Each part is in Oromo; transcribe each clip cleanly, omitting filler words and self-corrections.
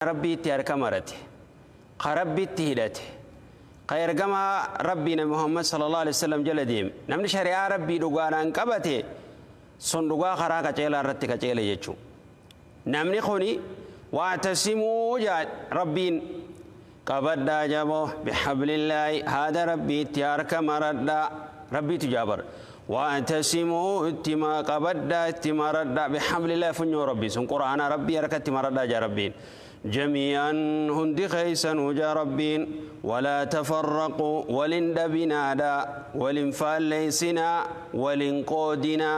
Rabbiitti harka marate, ka Rabbitti hidhate, ka ergamaa Rabbii Nabi Muhammad sallallahu alaihi wasallam jala deeme, namni shari'aa Rabbii dhugaadhaan qabate sun dhugaa karaa qaceelaa irratti qaceele jechuudha. Namni kuni واعتصموا jaa Rabbiin qabadhaa jaboo bihablillaahi haada Rabbiitti harka maradhaa Rabbiitu jaabar. واعتصموا ittima qabadhaa itti maradhaa bihablillaahi funyoo Rabbii sun quraana Rabbii harkatti maradhaa jaa Rabbiin. جميعا هندي خيسن وجا ربين ولا تفرقوا ولن دبنادا ولن فاليسنا ولن قودنا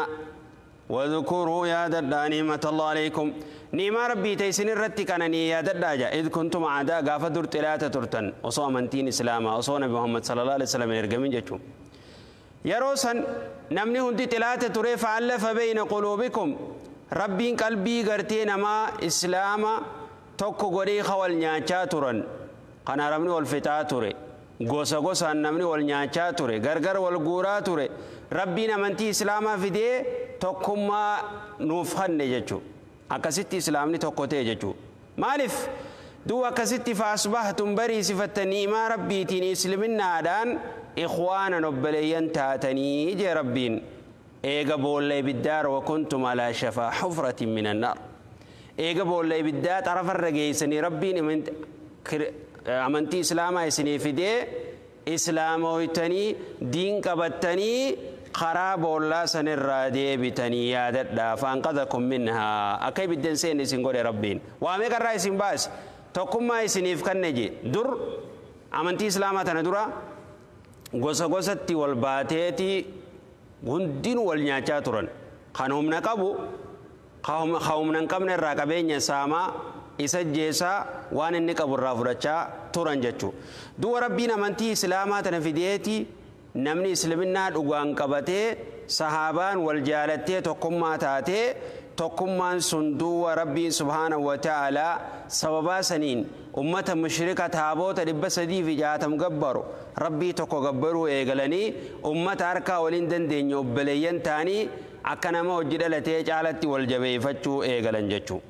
واذكروا يا ددا نعمة الله عليكم نعمة ربي تيسن الرتك أنني يا ددا إذ كنتم أعداء قافة درت لا تترتن وصو منتين إسلاما وصو نبي محمد صلى الله عليه وسلم يرقمين جتشو يروسا نمني هندي تلاتة تري فألف بين قلوبكم ربي قلبي قرتين ما إسلاما tokko godhee ka wal nyaachaa turan kan arabni wal fixaa ture gosa gosaan namni wal nyaachaa ture gargar wal guuraa ture Rabbiin amantii islaamaa fidee tokkummaa nuuf kanne jechuu akkasitti islaamni tokko ta'e jechuu maaliif duuba akkasitti faasbahtum bariisifatta ni'imaa Rabbiitiin islaminaadhaan ikhwaanan obboleeyyan taatanii jee Rabbiin eega boolla ibiddaara wa kuntum alaa shafaa xufratin min annaar eega boolla ibiddaa xarafarra geessanii Rabbiin amantii islaamaa isinii fidee islaamoytanii diin qabattanii karaa boollaa sanirraa deebitanii yaadadhaa faanqadakum minhaa akka ibiddan seenne isin godhe Rabbiin waa meeqarraa isin baase tokkummaa isiniif kanne je dur amantii islaamaa tana dura gosa gosatti wal baateeti hundinuu wal nyaachaa turan kan humna qabu humna hin qabne irraa qabeenya saamaa isa jeesaa waan inni qabu irraa fudhachaa turan jechuu du'a Rabbiin amantii islaamaa tana fideeti namni islaminaa dhugaan qabatee sahaabaan wal jaalattee tokkummaa taatee tokkummaan sun du'a Rabbiin subhaanahu wa ta'aalaa sababaa saniin ummata mushrika taaboota 360 gabbaru Rabbii tokko gabbaruu eegalanii ummata harkaa waliin dandeenye obboleeyyan ta'anii akka nama hojii dhalatee caalatti wal jabeeffachuu eegalan jechuu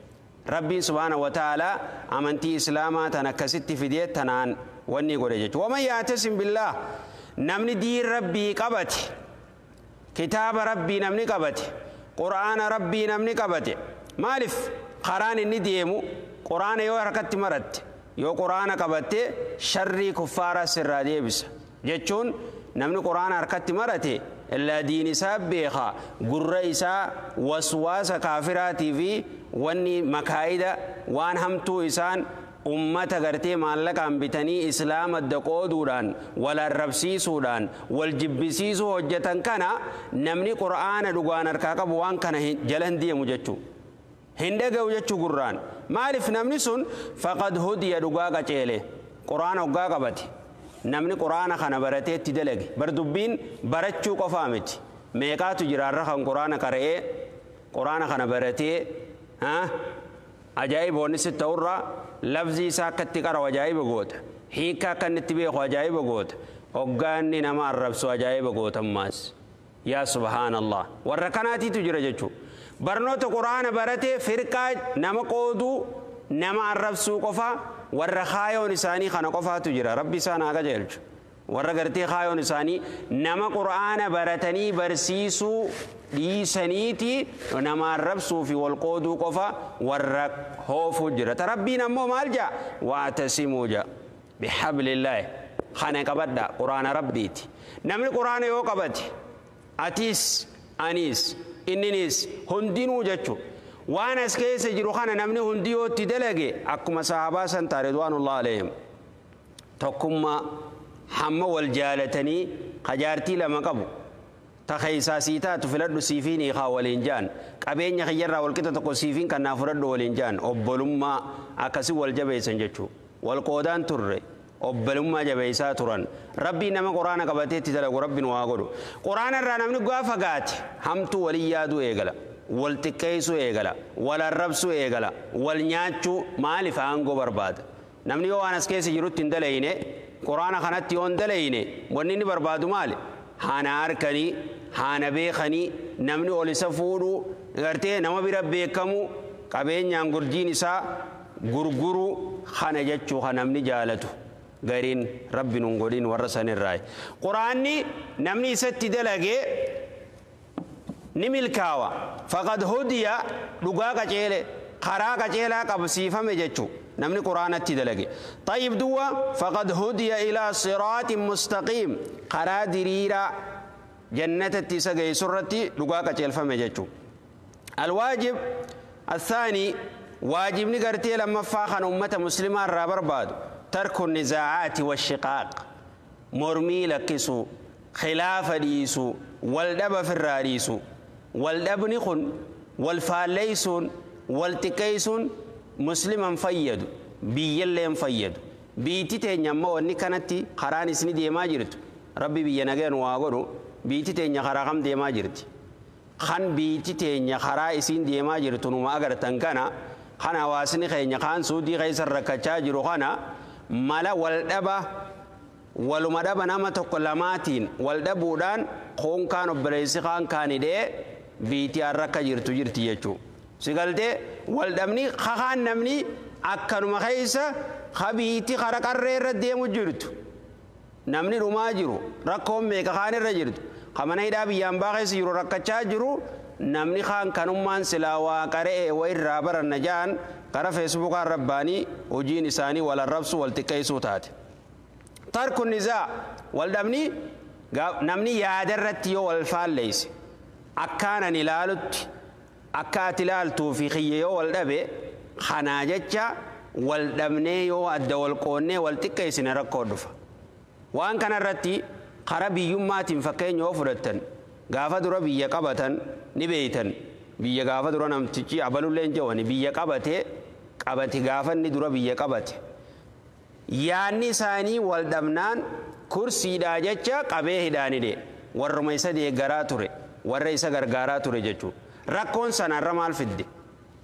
Rabbiin subhaanahu wa ta'aalaa amantii islaamaa tan akkasitti fidee tanaan wanni godhe jechuu waman yaatasim billaah namni diin Rabbii qabate kitaaba Rabbii namni qabate quraana Rabbii namni qabate maaliif karaan inni deemu quraana yoo harkatti maratte yoo quraana qabatte sharrii kuffaaraa sirraa deebisa jechuun namni quraana harkatti marate illaa diin isaa beeka gurra isaa waswaasa kaafiraatii fi wanni makaayida waan hamtuu isaan ummata gartee maallaqaan bitanii islaama adda qooduudhaan wal arrabsiisuudhaan wal jibbisiisuu hojjetan kana namni qura'aana dhugaan harkaa qabu waan kana jala hin deemu jechuu hin dhaga'u jechuu gurraan maaliif namni sun faqad hudiya dhugaa qaceele qura'aana hoggaa qabate namni quraana kana baratee itti dalage bar dubbiin barachuu qofaa miti meeqaatu jiraarra kan quraana qara'ee quraana kana baratee ajaa'iboonni si ta'urra lafzii isaa akkatti qara'u ajaa'iba goota hiika akka inni itti beeku ajaa'iba goota hoggaanni nama arrabsu ajaa'iba goota ammaas yaa subhaanallah warra kanaatiitu jira jechuu barnoota quraana baratee firqaa nama qooduu nama arrabsuu qofa warra kaayoon isaanii kana qofaatu jira Rabbi isaan haa qajeelchu warra gartee kaayoon isaanii nama qura'aana baratanii barsiisuu dhiisaniiti nama arrabsuu fi wal qooduu qofa warra hoofuu jira ta Rabbiin ammoo maal jaa waatasimuu jaa bihablillaahi kana qabadha qura'aana Rabbiiti namni qura'aana yoo qabate atiis aniis inninis hundinuu jechuu waan as keessa jiru kana namni hundi yoo itti dalage akkuma sahabaa san ta'a ridwaanullah alayhim tokkummaa hamma wal jaalatanii qajaartii lama qabu ta keessaa sii taatu filadhu siifiin hiikaa waliin jaan qabeenya kiyyarraa walqixa tokko siifiin kan naa fudhadhu waliin jaan obbolummaa akkasii wal jabeessan jechuu wal qoodaan turre obbolummaa jabeessaa turan Rabbiin nama quraana qabatee itti dalagu Rabbiin waa godhu quraana irraa namni gaafa gaate hamtuu walii yaaduu eegala wal xiqqeessuu eegala wal arrabsuu eegala wal nyaachuu maaliif aangoo barbaada namni yoo waan as keessa jirutti hin dalayne quraana kanatti yoo hin dalayne wanni inni barbaadu maali haana harkanii haana beekanii namni ol isa fuudhuu gartee nama bira beekamu qabeenyaan gurjiin isaa Gurguruu kana jechuu kan namni jaalatu gariin rabbi nun godhin warra sanirraa. Quraanni namni isatti dalagee ni milkaawa. Faqad hudiya, dhugaa qaceele, karaa qaceelaa qabsiifame jechuu namni quraanatti dalage. Tayyib, duwwa faqad hudiya ilaa siraatin mustaqiim, karaa diriiraa jannatatti isa geessurratti dhugaa qaceelfame jechuu. Alwaajib الثاني, waajibni gartee lammaffaa kan ummata muslimaa irraa barbaadu, tarku nizaacaati washiqaaq, mormii lakkisu, khilaafa dhiisu, wal dhaba firraa dhiisu. Wal dhabni kun, wal faalleeysuun, wal xiqqeeysuun musliman fayyadu, biyyallee hin fayyadu. Biitti teenya ammoo wanni kanatti karaan isni deemaa jirtu, rabbi biyya nageen waa godhu. Biitti teenya karaa kam deemaa jirti? Kan biitti teenya karaa isiin deemaa jirtu numa agartan. Kana kan hawaasni keenya kaan Suudii keessa rakkachaa jiru kana mala wal dhaba, waluma dhaba, nama tokko lamaatiin wal dhabuudhaan koon kaan obboleessi kaan kaanidhee biitii har'a akka jirtu jirti jechuu. Si galtee? Wal dhabni kakaan namni akkanuma keessa ka biitii kara qarree irra deemu jirtu. Namni dhumaa jiru, rakkoon meeqa kaan irra jirtu, ka mana hidhaa biyyaan baa keessa jiru rakkachaa jiru. Namni kaan kanummaan silaa waa qara'ee wa irraa baranna ja'an kara Feesbuukaan rabbaanii hojiin isaanii wal arrabsu, wal xiqqeessuu taate. Tarku nizaa, wal dhabni, namni yaada irratti yoo wal faalleeyse, akkaanan ilaalutti akka ati ilaaltuu fi kiyya yoo wal dhabe, kanaa jecha wal dhabnee yoo adda wal qoonnee wal xiqqeessine rakkoo dhufa. Waan kanarratti kara biyyummaatiin fakkeenya yoo fudhattan, gaafa dura biyya qabatan ni beeytan. Biyya gaafa dura namtichi abalulleen jedhani biyya qabate qabate, gaafa inni dura biyya qabate yaanni isaanii wal dhabnaan kursiidhaa jecha qabee hidhaanidhe warruma isa deeggaraa ture, warra isa gargaaraa ture jechuudha. Rakkoon sanarra maal fidde?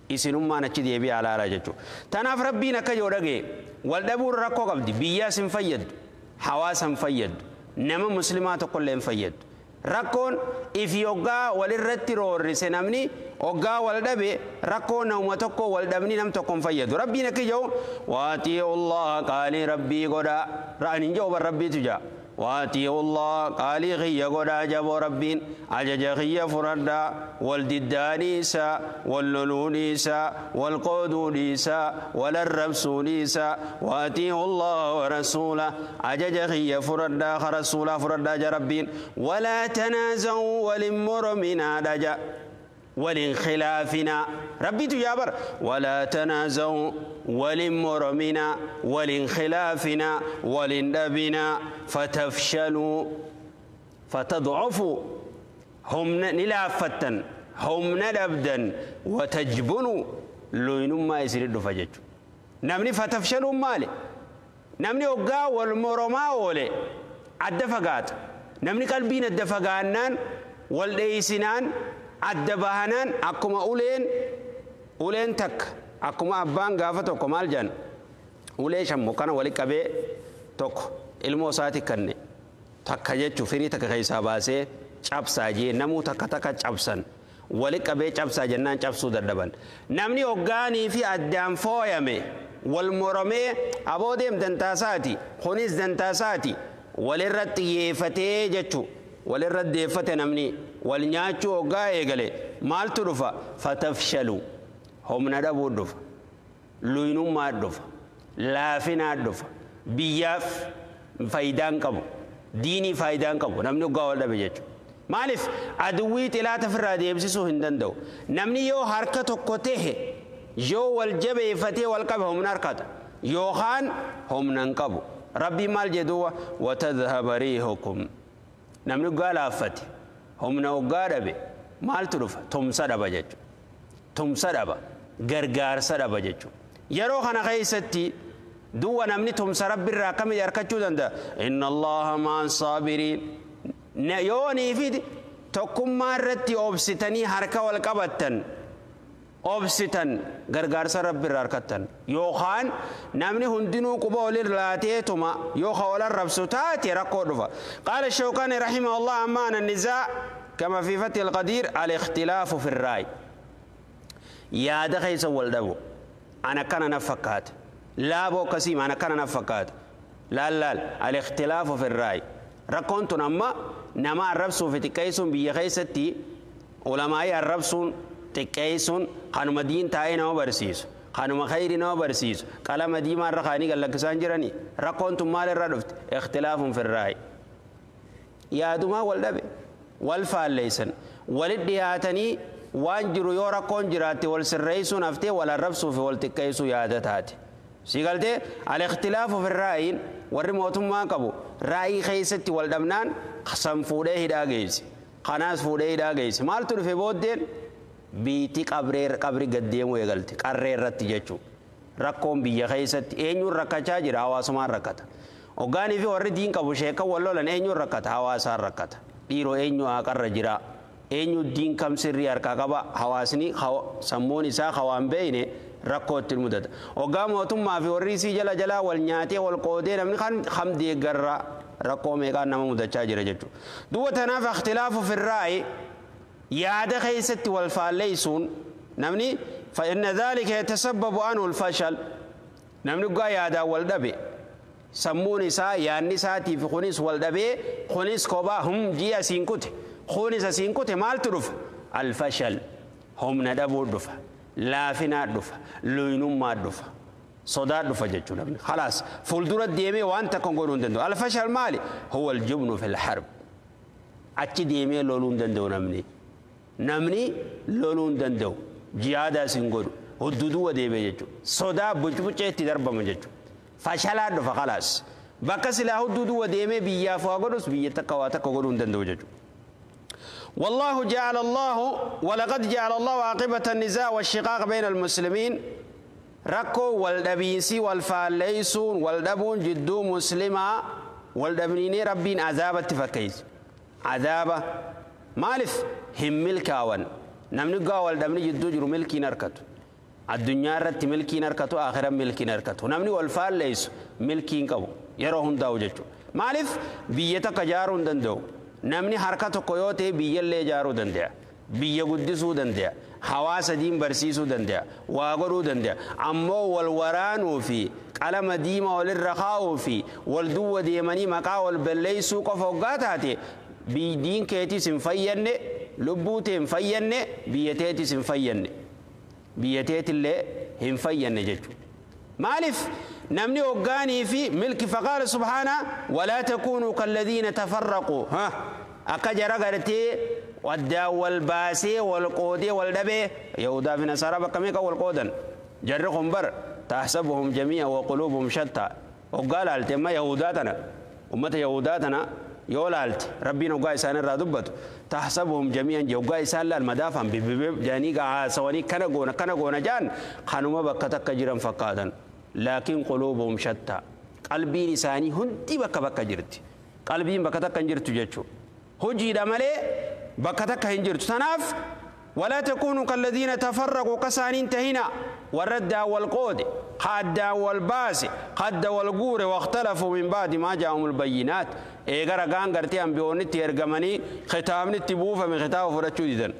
Isinummaan achi deebi'aa alaalaa jechuudha. Tanaaf rabbiin akka yoo dhaga'e, wal dhabuun rakkoo qabdi. Biyyaas hin fayyaddu, hawaasa hin fayyaddu, nama muslimaa tokkollee hin fayyaddu. Rakkoon ifi hoggaa walirratti roorrise, namni hoggaa wal dhabe, rakkoo nama tokko wal dhabni nam tokko hin fayyadu. Rabbiin akka jedhu, وأطيعوا الله, qaalii rabbii godhaa ra'an hin jedhu bar, rabbiitu jaa. وأطيعوا الله, qaalii kiyya godhaa jaboo, rabbiin ajaja kiyya fudhadhaa, wal diddaa dhiisaa, wal loluu dhiisaa, wal qooduu dhiisaa, wal arrabsuu dhiisaa. وأطيعوا الله ورسوله, ajaja kiyya fudhadhaa, ka rasuulaa fudhadhaa ja rabbiin. ولا تنازعوا, walin morminaa dhaja, walin khilaafinaa rabbiitu jaabar. ولا تنازعوا, walin morminaa, walin khilaafinaa, walin dhabinaa. فتفشلوا فتضعفوا, humna ni laaffattan, humna dhabdan. وتجبنوا, luynummaa isinit dhufa jechu namni. فتفشلوا n maali? Namni hoggaa wal moromaa oole adda fagaata. Namni qalbiin adda fagaannaan, wal dheeysinaan, adda bahanaan, akkuma uleen takka, akkuma abbaan gaafa tokko maal jedhan, ulee shammo kana wali qabee tokko ilmoo isaati kanne takka jechuu, firii takka keessaa baasee cabsaa jee, namuu takka takka cabsan, wali qabee cabsaa jennaan cabsuu dadhaban. Namni hoggaanii fi addaan fooyame, wal moromee, aboo deem dantaasaati, kunis dantaasaati, walirra xiyyeeffatee jechuu, walirra deeffate, namni wal nyaachuu hoggaa eegale maaltu dhufa? فتفشلوا, humna dhabuu dhufa, luynummaa dhufa, laafinaa dhufa. Biyyaaf faayidaan qabu, diinii faayidaan qabu namni hoggaa wal dhabe jechuudha. Maaliif? Aduwwii xilaata ofirraa deebisisuu hin danda'u. Namni yoo harka tokko tahe, yoo wal jabeeffatee wal qabe, humna harkata yookaan humna hin qabu. Rabbii maal jedhuwa? وتذهب ريحكم. Namni hoggaa laaffate, humna hoggaa dhabe, maaltu dhufa? Tumsa dhaba jechuudha. Tumsa dhaba, gargaarsa dhaba jechuudha. Yeroo kana keessatti duwwa namni tumsa rabbi irraa akkamitti harkachuu danda'a? إن الله مع الصابرين. Yoonii fi tokkummaa irratti obsitanii harka wal qabattan, obsitan, gargaarsa rabbi irraa harkattan. Yookaan namni hundinuu quba walin laateetuma yoo ka wal arrabsu taate, rakkoo dhufa. قال الشوكاني رحمه الله: أما النزاع كما في فتح القدير، الاختلاف في الرأي, yaada keessa wal dhabu. Ana akkana na fakkaata. Laaboo akkasii ana akkana na fakkaata. Laal laal al-ikhtilaafu fi ra'yi. Rakkoon tun amma nama arrabsuu fi xiqqeessuun biyya keessatti ulamaa'ii arrabsuun xiqqeessuun kanuma diin taa'ee nama barsiisu. Kanuma khayri nama barsiisu. Qalama diimaa irra kaanii gallakkisaan jiranii. Rakkoon tun maal irra dhufte? Ikhtilaafuun fi ra'yi. Yaadumaa wal dhabe. Wal faalleessan. Walit dhiyaatanii waan jiru yoo rakkoon jiraatte wal sirreessuun haftee wal arrabsuu fi wal xiqqeessuu yaada taate. Si galtee al-ikhtilaafu fi ra'yiin warri mootummaa qabu ra'yii keessatti wal dhabnaan san fuudhee hidhaa geesse. Kanaas fuudhee hidhaa geesse. Maaltu dhufe booddeen biitti qabri gaddeemuu eegalte qarree irratti jechuudha. Rakkoon biyya keessatti eenyuun rakkachaa jira hawaasumaan rakkata. Hoggaanii fi warri diin qabu sheekan wal lolan eenyuun rakkata hawaasaan rakkata. Dhiiroo eenyu haqarra jira. Eenyu diin kam sirrii harkaa qaba hawaasni sammuun isaa hawaan beeyne rakkoo ittiin mudata. Hoggaa mootummaa fi warri isii jala jalaa wal nyaatee wal qoodee namni kan deeggarra rakkoo meeqaan nama mudachaa jira jechuudha. Duuba tanaaf ikhtilaafu fi ra'yi yaada keessatti wal faalleessuun namni فإن ذلك يتسبب عنه الفشل. Namni dhugaa yaadaan wal dhabe sammuun isaa yaadni isaatii fi kunis wal dhabee kunis kophaa hum ji'a asiin kute kunis asiin kute maaltu dhufa? Alfashal humna dhabuu dhufa, laafinaa dhufa, luynummaa dhufa, sodaa dhufa jechuudha namni. Khalaas fuuldura deemee waan takka godhuu hin danda'u. Alfashal maali? Huwa aljubnu fil harb. Achi deemee loluu hin danda'u namni. Namni loluu hin danda'u. Jihaadaas hin godhu. Hudduduwa deemee jechuudha. Sodaa bucbucee itti darbama jechuudha. Fashalaa dhufa khalaas. Bakka silaa hudduduwa deemee biyyaaf waa godhus biyya takka waa takka godhuu hin danda'u jechuudha. والله جعل الله ولقد جعل الله عاقبة النزاع والشقاق بين المسلمين ركو والدبيسي والفاليسون والدبون جدو مسلمة والدبنيني ربين عذاب التفكيز عذاب مالف هم ملكاون نمنقا والدبني جدو جرو ملكي نركتو الدنيا رت ملكي نركتو آخرا ملكي نركتو نمني والفاليس ملكي نكبو يروهم داو جدو مالف بيتك جارون دندو namni harka tokko yoo ta'e biyyallee ijaaruu danda'a. Biyya guddisuu danda'a. Hawaasa diin barsiisuu danda'a. Waa godhuu danda'a. Ammoo wal waraanuu fi qalama diimaa walirra kaa'uu fi wal duwwa deemanii maqaa wal balleessuu qofa hoggaa taate diin keetiis hin fayyanne, lubbuu tee hin fayyanne, biyya teetiis hin fayyanne. Biyya teetillee hin fayyanne jechuudha. Maaliif namni hoggaanii fi milki faqaala subhaana walaa takuunuu kalladhiina tafarraquu akka jara gartee waddaan wal baasee wal qoodee wal dhabee yahudaa fi nasaaraa bakka meeqa wal qoodan jarri kun bar taxsabuhum jamii'a wa quluubuhum shattaa hoggaa laalte amma yahudaa tana ummata yahudaa tana yoo laalte rabbiin hoggaa isaan irraa dubbatu taxsabuhum jamii'an je hoggaa isaan laal madaafan bibibib jedhanii haasawanii kana goona kana goona jaan kanuma bakka takka jiran fakkaatan laakiin quluubuhum shattaa qalbiin isaanii hundi bakka bakka jirti qalbiin bakka takka hin jirtu jechuudha hojiidha malee bakka takka hin jirtu tanaaf ولا تكونوا كالذين تفرقوا كسانين تهنا والرد والقود قد والباس قد والقور واختلفوا من بعد ما جاءهم البينات إيغارا غان غرتي أنبيونتي إرغماني ختامنتي بوفا من ختام فرچو ديدن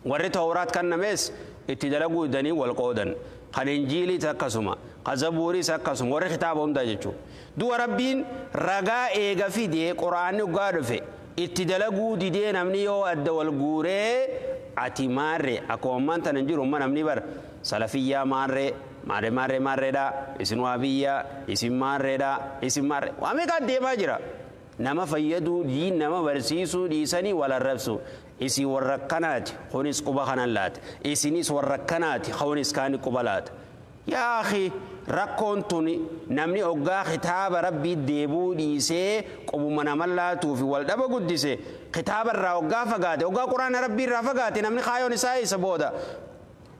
ورّي تورات كان نمس اتدلقوا دني والقودن خان إنجيلي تكسما خزبوري سكسما ورّي ختابهم داجچو دو ربين رغا إيغا في دي قرآن غادفه اتدلقوا ديدي نمني يو أد والقوري ati maarree akkuma ammaan tana hin jiru namni bar salafiyyaa maarree maarree maarree maarreedha isin waabiyyaa isin maarreedha isin maarree waa meeqaa deemaa jira nama fayyaduu diin nama barsiisuu dhiisanii wal arrabsu isin warra akkanaati kunis quba kanan laata isinis warra akkanaati kunis kaani quba laata yaa akhi rakkoon tun namni hoggaa kitaaba rabbii deebuu dhiisee qubuma nama laatuu fi wal dhaba guddise kitaaba irraa hoggaa fagaate hoggaa quraana rabbii irraa fagaate namni kaayoon isaa isa booda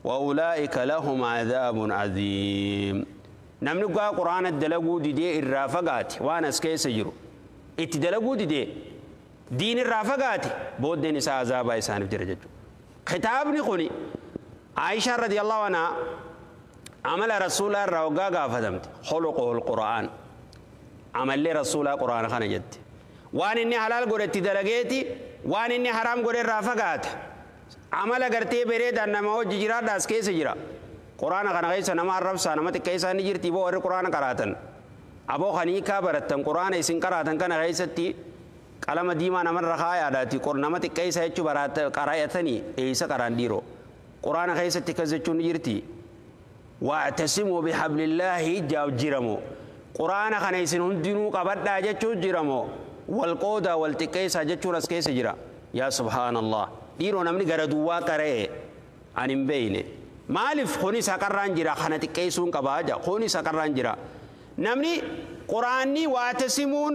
waulaa'ika lahum cadaabun cadiim namni hoggaa quraana dalaguu didee irraa fagaate waan as keessa jiru itti dalaguu didee diin irraa fagaate booddeen isaa azaabaa isaaniif jira jechuudha kitaabni kuni Aishaa radiyallahu anhaa عمل رسول الله روغا غافدمت خلقه القرآن عمل لي رسول الله قرآن خانه جت وان اني حلال غورتي دلغيتي وان اني حرام غوري رافقات عمل غرتي بريد انما هو جيرا داس كيس جيرا Quraana kana keessa nama arrabsaa nama xiqqeessaa ni jirti boo warri quraana qaraatan. Aboo kaniikaa barattan quraana isin qaraatan kana keessatti qalama diimaa namarra kaayaadhaati nama xiqqeessaa jechuu qaraayatanii eessa qaraan dhiiroo. Quraana keessatti akkas jechuun ni jirti. Wa'tasimuu bihablillaahi jiramoo. Quraana kana isin hundinuu qabadhaa jechuun jiramoo. Wal qoodaa wal xiqqeessaa jechuun as keessa jira. Yaa subhaanallah. Dhiiroo namni gara duwwaa qara'e ani hin beeyne. Maaliif kunis haqarraan jira kana xiqqeessuun qabaa jira kunis haqarraan jira. Namni quraanni wa'tasimuun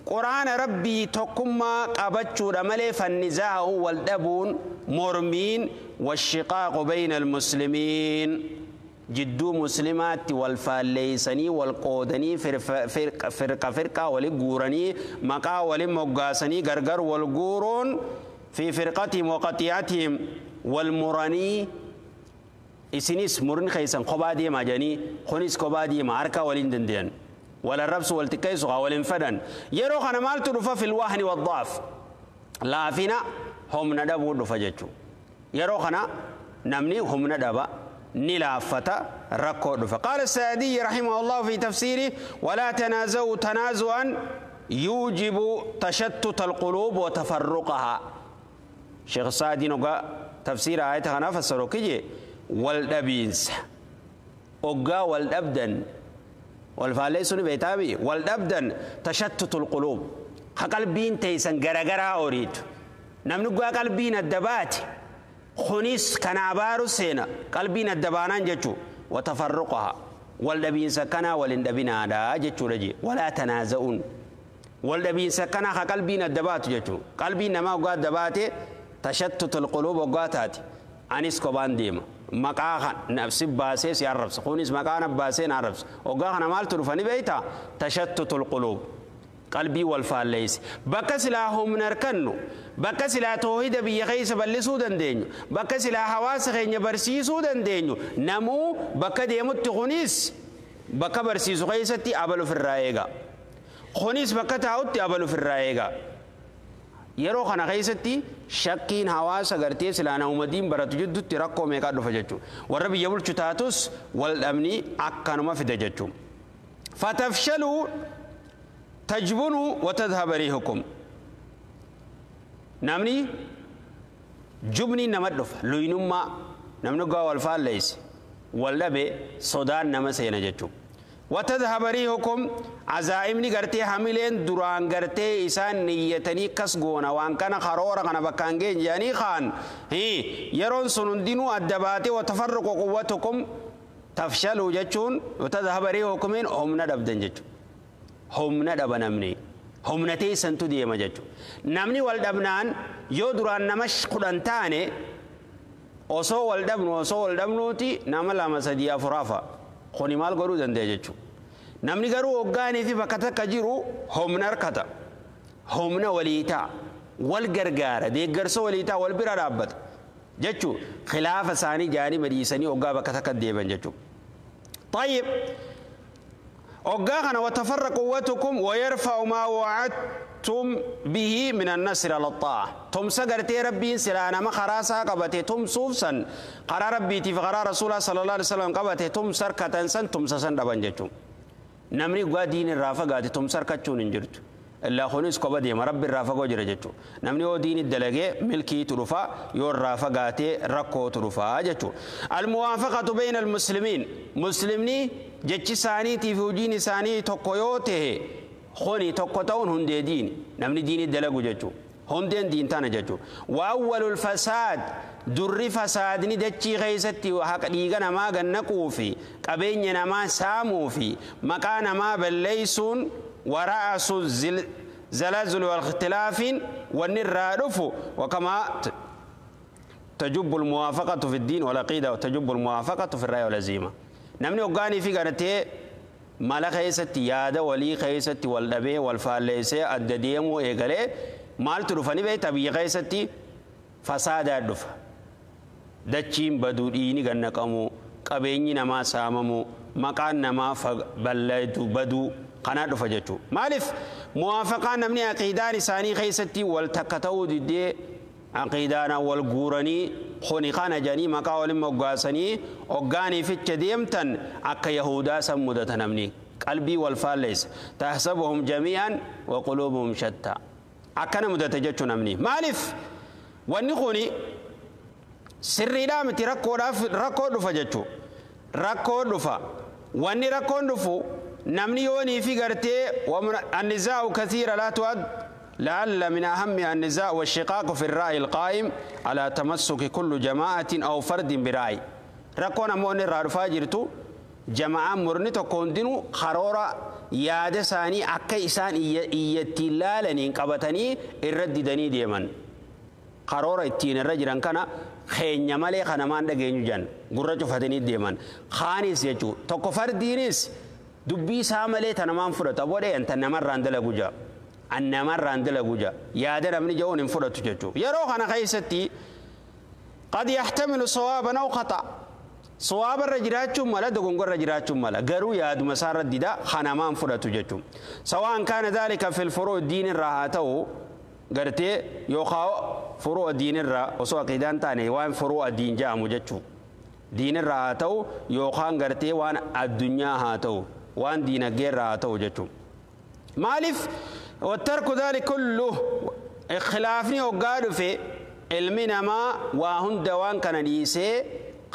quraana rabbii tokkummaa qabachuudha malee fannizaa'u wal dhabuun mormiin washiqaaqu bayna almuslimiin jidduu muslimaatti wal faalleeysanii wal qoodanii firqa firqaa wali guuranii maqaa wali moggaasanii gargar wal guuruun fi firqatihim waqati'atihim wal muranii isinis murni keessan kophaa deemaa jedhanii kunis kophaa deema harka waliin dandeeyan. ولا الربس والتكيس والانفدن يرو خنا مالتو دفا في الوهن والضعف لا فينا هم ندبو دفا جچو يرو خنا نمني هم ندبا نلافتا ركو دفا. قال السعدي رحمه الله في تفسيره ولا تنازعوا تنازعا يوجب تشتت القلوب وتفرقها. شيخ السعدي نقا تفسير آية خنا فسروا كيجي والدبينس أوغا والدبدن والفاليسون بيتابي والدبدن تشتت القلوب قلبين تيسن غرغرا أوريد نمنقوا قلبين الدبات خنيس كنابارو سينا قلبين الدبانان جتو وتفرقها والدبين سكنا والندبين هذا جتو رجي ولا تنازعون والدبين سكنا قلبين الدبات جتو قلبين ما وقات دبات تشتت القلوب وقاتات أنيس كوبان ديما مقاها نفسي باسي سيعرفس خونيس مقاها باسي نعرفس وقاها مال ترفني بيتا تشتت القلوب قلبي والفاليس بكسلا هم نركنو بكسلا توحيد بيغيس بلسو دندينو بكسلا حواس خين برسيسو دندينو نمو بك ديمت خونيس بك برسيسو خيستي أبلو في الرايغا خونيس بك تاوتي أبلو في الرايغا yeroo kana keessatti shakkiin hawaasa gartee silaa nama baratu jidduutti rakkoo meeqaa dhufa jechuudha. Warra biyya bulchu taatus wal dhabni akkanuma fida jechuudha. Fatafshaluu tajbunuu watadhaba riihukum. Namni jubni nama dhufa luynummaa namni gaa wal faalleesse wal dhabe sodaan nama seena jechuudha. وتذهب ريحكم عزائمني غرتي حاملين دران غرتي إسان نيتني كسغونا وان كان خرورا كان بكانجين يعني خان هي يرون سنندينو الدباتي وتفرق قوتكم تفشلوا جتشون وتذهب ريحكم هم ندبدن جتشون هم ندب نمني هم نتي سنتو ديما جتشون نمني والدبنان يو دران نمش قدن تاني osoo wal dhabnu osoo wal dhabnuuti nama lama sadii afur hafa kuni maal godhuu danda'a jechuudha. Namni garuu hoggaanii fi bakka takka jiru humna harkata. Humna walii ta'a. Wal gargaara. Deeggarsa walii ta'a. Wal bira dhaabbata. Jechuudha. Khilaafa isaanii jaanii badiisanii hoggaa bakka takka deeban jechuudha. طيب hoggaa kana watafarra quwwatukum wayarfa'u maa wa'adtum bihi min annasri ala xaa'a. Tumsa gartee rabbiin silaa nama karaa isaa qabate tumsuuf san karaa rabbiitiif karaa rasuulaa sallallahu alaihi wasallam qabate tumsa harkatan san tumsa san dhaban jechuudha. Namni dhugaa diin irraa fagaate tumsa harkachuun hin jirtu. Illaa kunis kopha deema rabbi irraa fagoo jira jechuudha. Namni yoo diini dalagee milkiitu dhufa yoo irraa fagaatee rakkootu dhufa jechuudha. Almuwaafaqatu bayna almuslimiin. Muslimni jechi isaaniitii fi hojiin isaanii tokko yoo ta'e kuni tokko ta'uun hundee diini. Namni diini dalagu jechuudha. Hundeen diin tana jechuudha. Waawwalul fasaad durri fasaadni dachii keessatti haqa dhiiga namaa gannaquu fi qabeenya namaa saamuu fi maqaa namaa balleessuun ورأس الزلازل والاختلاف والنرادف وكما تجب الموافقة في الدين والعقيدة وتجب الموافقة في الرأي والعزيمة. نمني وقاني في قرتي مالا خيستي يادا ولي خيستي والأبي والفاليسي الدديم وإيقالي مال تلفني بيت أبي خيستي فساد الدفع دچين بدو ديني غنقمو قبيني نما ساممو مقان نما بلدو بدو قناة dhufa jechuudha. Maaliif muwaafaqaan namni aqiidaan isaanii keessatti wal takka ta'uu diddee aqiidaana wal guuranii kuni kana jedhanii maqaa waliin moggaasanii hoggaanii ficha deemtan akka yahudaa san mudata namni qalbii wal faalleessa tahsabuhum jamii'an wa quluubuhum shattaa akkana mudata jechuu namni maaliif wanni kuni sirriidhaa miti rakkoodhaaf rakkoo dhufa jechuu rakkoo dhufa wanni rakkoon dhufu namni yoonii fi gartee annizaa'u kathiira laa tu'ad لعل من أهمها النزاع والشقاق في الرأي القائم على تمسك كل جماعة أو فرد برأي ركونا مؤن الرارفا جرتو جماعة مرني تكون خرورة yaada isaanii akka isaan iyyattiin laalaniin qabatanii irra didanii deeman karoora ittiin irra jiran kana keenya malee kanamaan dhageenyu jan gurra cufatanii deeman kaanis jechuu tokko fardiinis dubbii isaa malee tanamaan fudhatu aboo tan namarraan dalagu jaa an namarraan dalagu jaa yaada namni ja'uun hin fudhatu jechuu yeroo kana keessatti qad yaxtamilu sawaaban aw khata sawaaba irra jiraachuun mala dogongora irra jiraachuun mala garuu yaaduma isaa irra dida kanamaan fudhatu jechuun sawaan kaana dhaalika fil furuu diin irraa haa ta'u gartee yookaan furuu diin irraa osoo aqiidaan taane waan furuu diin jedhamu jechuu diin irraa haa ta'u yookaan gartee waan addunyaa haa ta'u waan diinagdee irraa haa ta'u jechuun maaliif wattarku dhaalika kullu ikhilaafni hoggaa dhufe ilmi namaa waa hunda waan kana dhiisee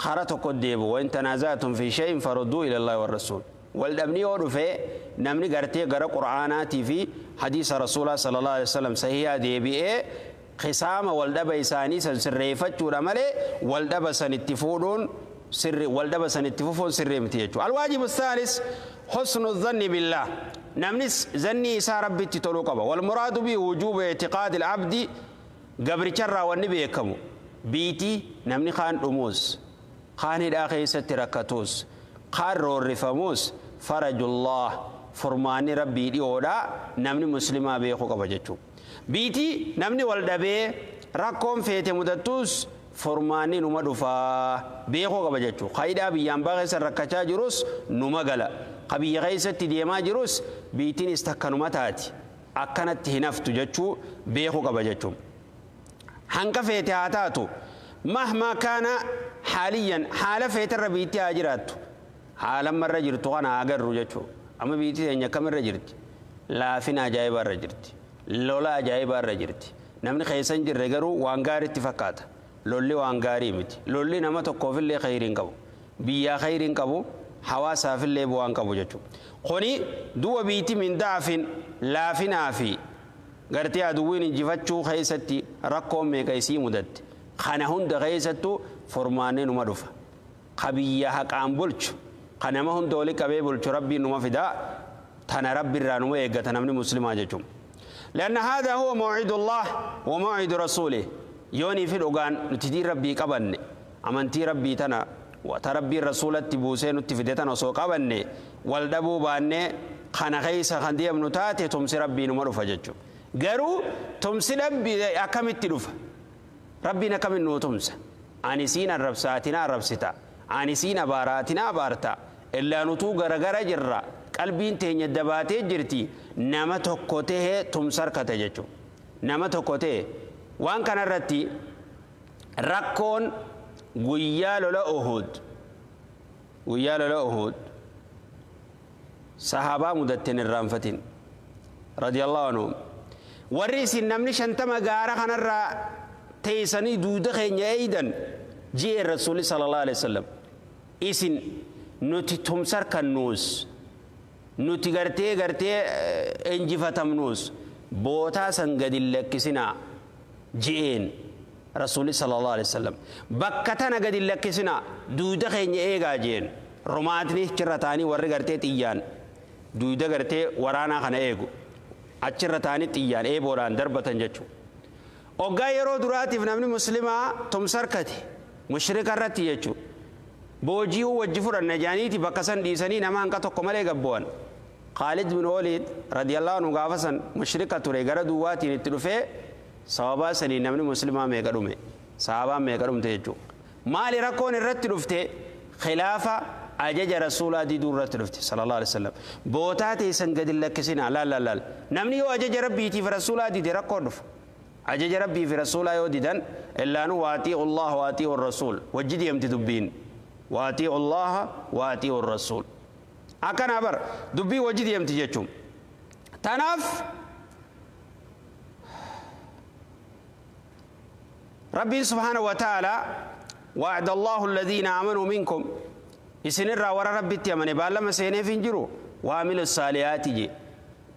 خرا تقديبو وإن تنازعتم في شيء فردوا إلى الله والرسول والدبني ودفه نمني غرتي غرا قرآناتي في حديث رسول الله صلى الله عليه وسلم صحيح دي بي خصام والدب إساني سريفتشو رمالي والدب سنتفودون سر والدب سنتفوفون سر متيجو الواجب الثالث حسن الظن بالله نمني ظني إسا ربي تتلوقبا والمراد به وجوب اعتقاد العبد قبر شر والنبي يكمو بيتي نمني خان رموز خان hidhaa keessatti rakkatuus kaan roorrifamuus farajullah furmaanni rabbii dhiyoodha namni muslimaa beekuu qaba jechuu biitii namni wal dhabee rakkoon feete mudattuus furmaanni numa dhufaa beekuu qaba jechuu hidhaa biyyaan baa keessa rakkachaa jirus numa gala ka biyya keessatti deemaa jirus biitiinis takkanuma taati akkanatti hin haftu jechuu beekuu qaba jechuu hanqa feete haa taatu مهما كان حاليا حالة فيتر بيتي هاجرات حالا مرة جرت وانا أجر رجعته أما بيتي إن كم رجرت لا فينا جايب رجرت لولا جايب رجرت نمني خيسان جرجرو وانغاري اتفاقات لولي وانغاري مت لولي نما تقف اللي خيرين كبو بيا خيرين كبو حواسا في اللي بوان كبو جتو خوني دو بيتي من ضعف لا فينا في غرتي عدوين جفتشو خيستي رقم ميكيسي مدت kana hunda keessattuu furmaanni numa dhufa ka biyya haqaan bulchu ka nama hunda oli qabee bulchu rabbiin numa fidaa tana rabbi irraa numa eeggata namni muslimaa jechuun لأن هذا هو موعد الله وموعد رسوله يوني في الأوغان نتدي ربي قبني أمنتي ربي تنا وتربي الرسول تبوسين نتفدتنا وسو قبني والدبو باني خنا خيسا خندي ابن تاتي تمسي ربي نمر فججو قالوا تمسي ربي أكمت تلوفه ربنا كم إنه تمسى أنسينا الربساتنا الربستا أنسينا باراتنا بارتا إلا نتو غرغر جرا قلبين تين الدباتي جرتي نما تكوته تمسر كتججو نما تكوته وان كان الرتي ركون غيال لا أهود غيال لا أهود صحابة مدتين الرانفتين رضي الله عنهم ورئيس النمني شنتما غارة خنرا teessanii duuda keenya eeydan ji'e rasuulli sallallahu alaihi wasallam isin nuti tumsar kannuus nuti gartee gartee injifatamnuus bootaa san gadi lakkisinaa ji'een rasuulli sallallahu alaihi wasallam bakka tana gadi lakkisinaa duuda keenya eegaa jeen romaatni achirra taanii warri gartee xiyyaan duuda gartee waraanaa kana eegu achirra taanii xiyyaan eeboodhaan darbatan jechuudha. Hoggaa yeroo duraatiif namni muslimaa tumsarkate mushrika irratti jechuudha. Boojii wajji fudhanna jaaniiti bakka san dhiisanii nama hanqa tokko malee gabbo'an. Khaalid bin Waliid radiyallahu anhu gaafa san mushrika ture gara duwwaatiin itti dhufee sababaa sanii namni muslimaa meeqa dhume sahabaan meeqa dhumte jechuudha. Maali rakkoon irratti dhufte khilaafa ajaja rasuulaa diduu irratti dhufte sallallahu alaihi wasallam. Bootaa teessan gadi lakkisinaa laal laal laal namni yoo ajaja rabbiitiif rasuulaa dide rakkoon dhufa. Ajaja rabbii fi rasuulaa yoo didan illaanuu waaxii'u Allah waaxii'u rasuul wajji deemti dubbiin waaxii'u Allah waaxii'u rasuul akkana bar dubbii wajji deemti jechuun tanaaf rabbiin subhaanahu wa ta'ala وعد الله الذين آمنوا منكم إسنرا ورا ربي تيمني بالما سينيف انجرو وعملوا الصالحات جي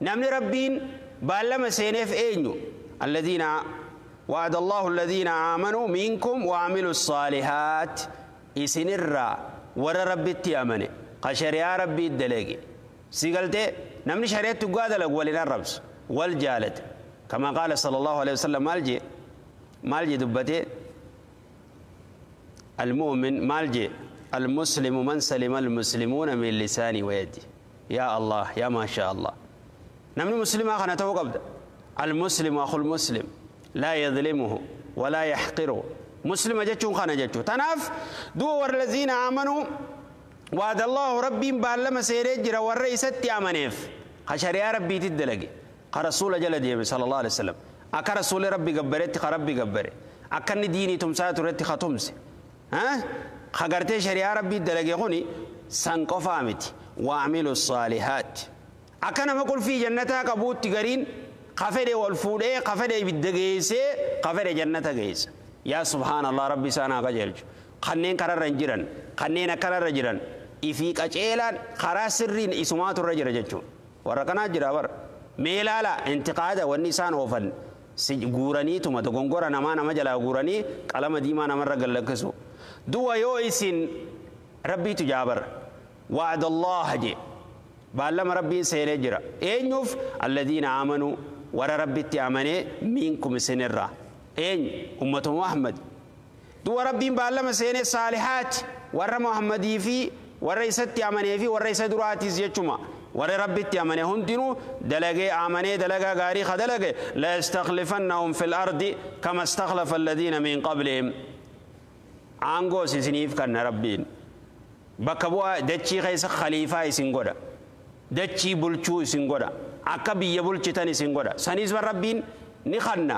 نمني ربين بالما سينيف اينيو الذين وعد الله الذين آمنوا منكم وعملوا الصالحات إسنرا ورا ربي تيمني قشر يا ربي الدلقي سيقلتي نمني شريعة تقاد لك ولنا الربس والجالت كما قال صلى الله عليه وسلم مالجي مالجي دبتي المؤمن مالجي المسلم من سلم المسلمون من لساني ويدي. يا الله يا ما شاء الله نمني مسلم أخنا توقف المسلم أخو المسلم لا يظلمه ولا يحقره مسلم جتشون خانا جتشو تناف دور الذين آمنوا وعد الله ربي بالما سيرجر والرئيس أمنيف خشر يا ربي تدلقي خرسول جل ديبي صلى الله عليه وسلم أكا رسول ربي قبرت خربي قبرت أكن ديني تمسات رتي خطمس ها خغرتي شريعة ربي دلقي غني سنقفامتي وعملوا الصالحات أكن ما قل في جنتها قبوت تقرين قفري والفودي قفري بالدقيسي قفري جنتها قيس يا سبحان الله ربي سانا قجلج خنين كرر جيران خنين كرر جيران إفيك أجيلان خرا سرين إسمات الرجل جتشو ورقنا جرا ور ميلالا انتقاد والنسان وفن غوراني ثم تغونغورا نما نما جلا غوراني قلم ديما نما رجل لكسو دوا يويسين ربي تجابر وعد الله جي بالما ربي سيرجرا اينوف الذين آمنوا ورا ربي تأمني منكم سنرا اين أمة محمد دوا ربي بالما سيني صالحات ورا محمدي في ورا يستي أمني في ورا يسدراتي زيتشما ورا ربي تأمني هندنو دلقي آمني دلقا غاري خدلقي لا يستخلفنهم في الأرض كما استخلف الذين من قبلهم aangoo isiniif kanna rabbiin bakka bu'aa dachii keessa khaliifaa isin godha dachii bulchuu isin godha akka biyya bulchitan isin godha saniis bar rabbiin ni kanna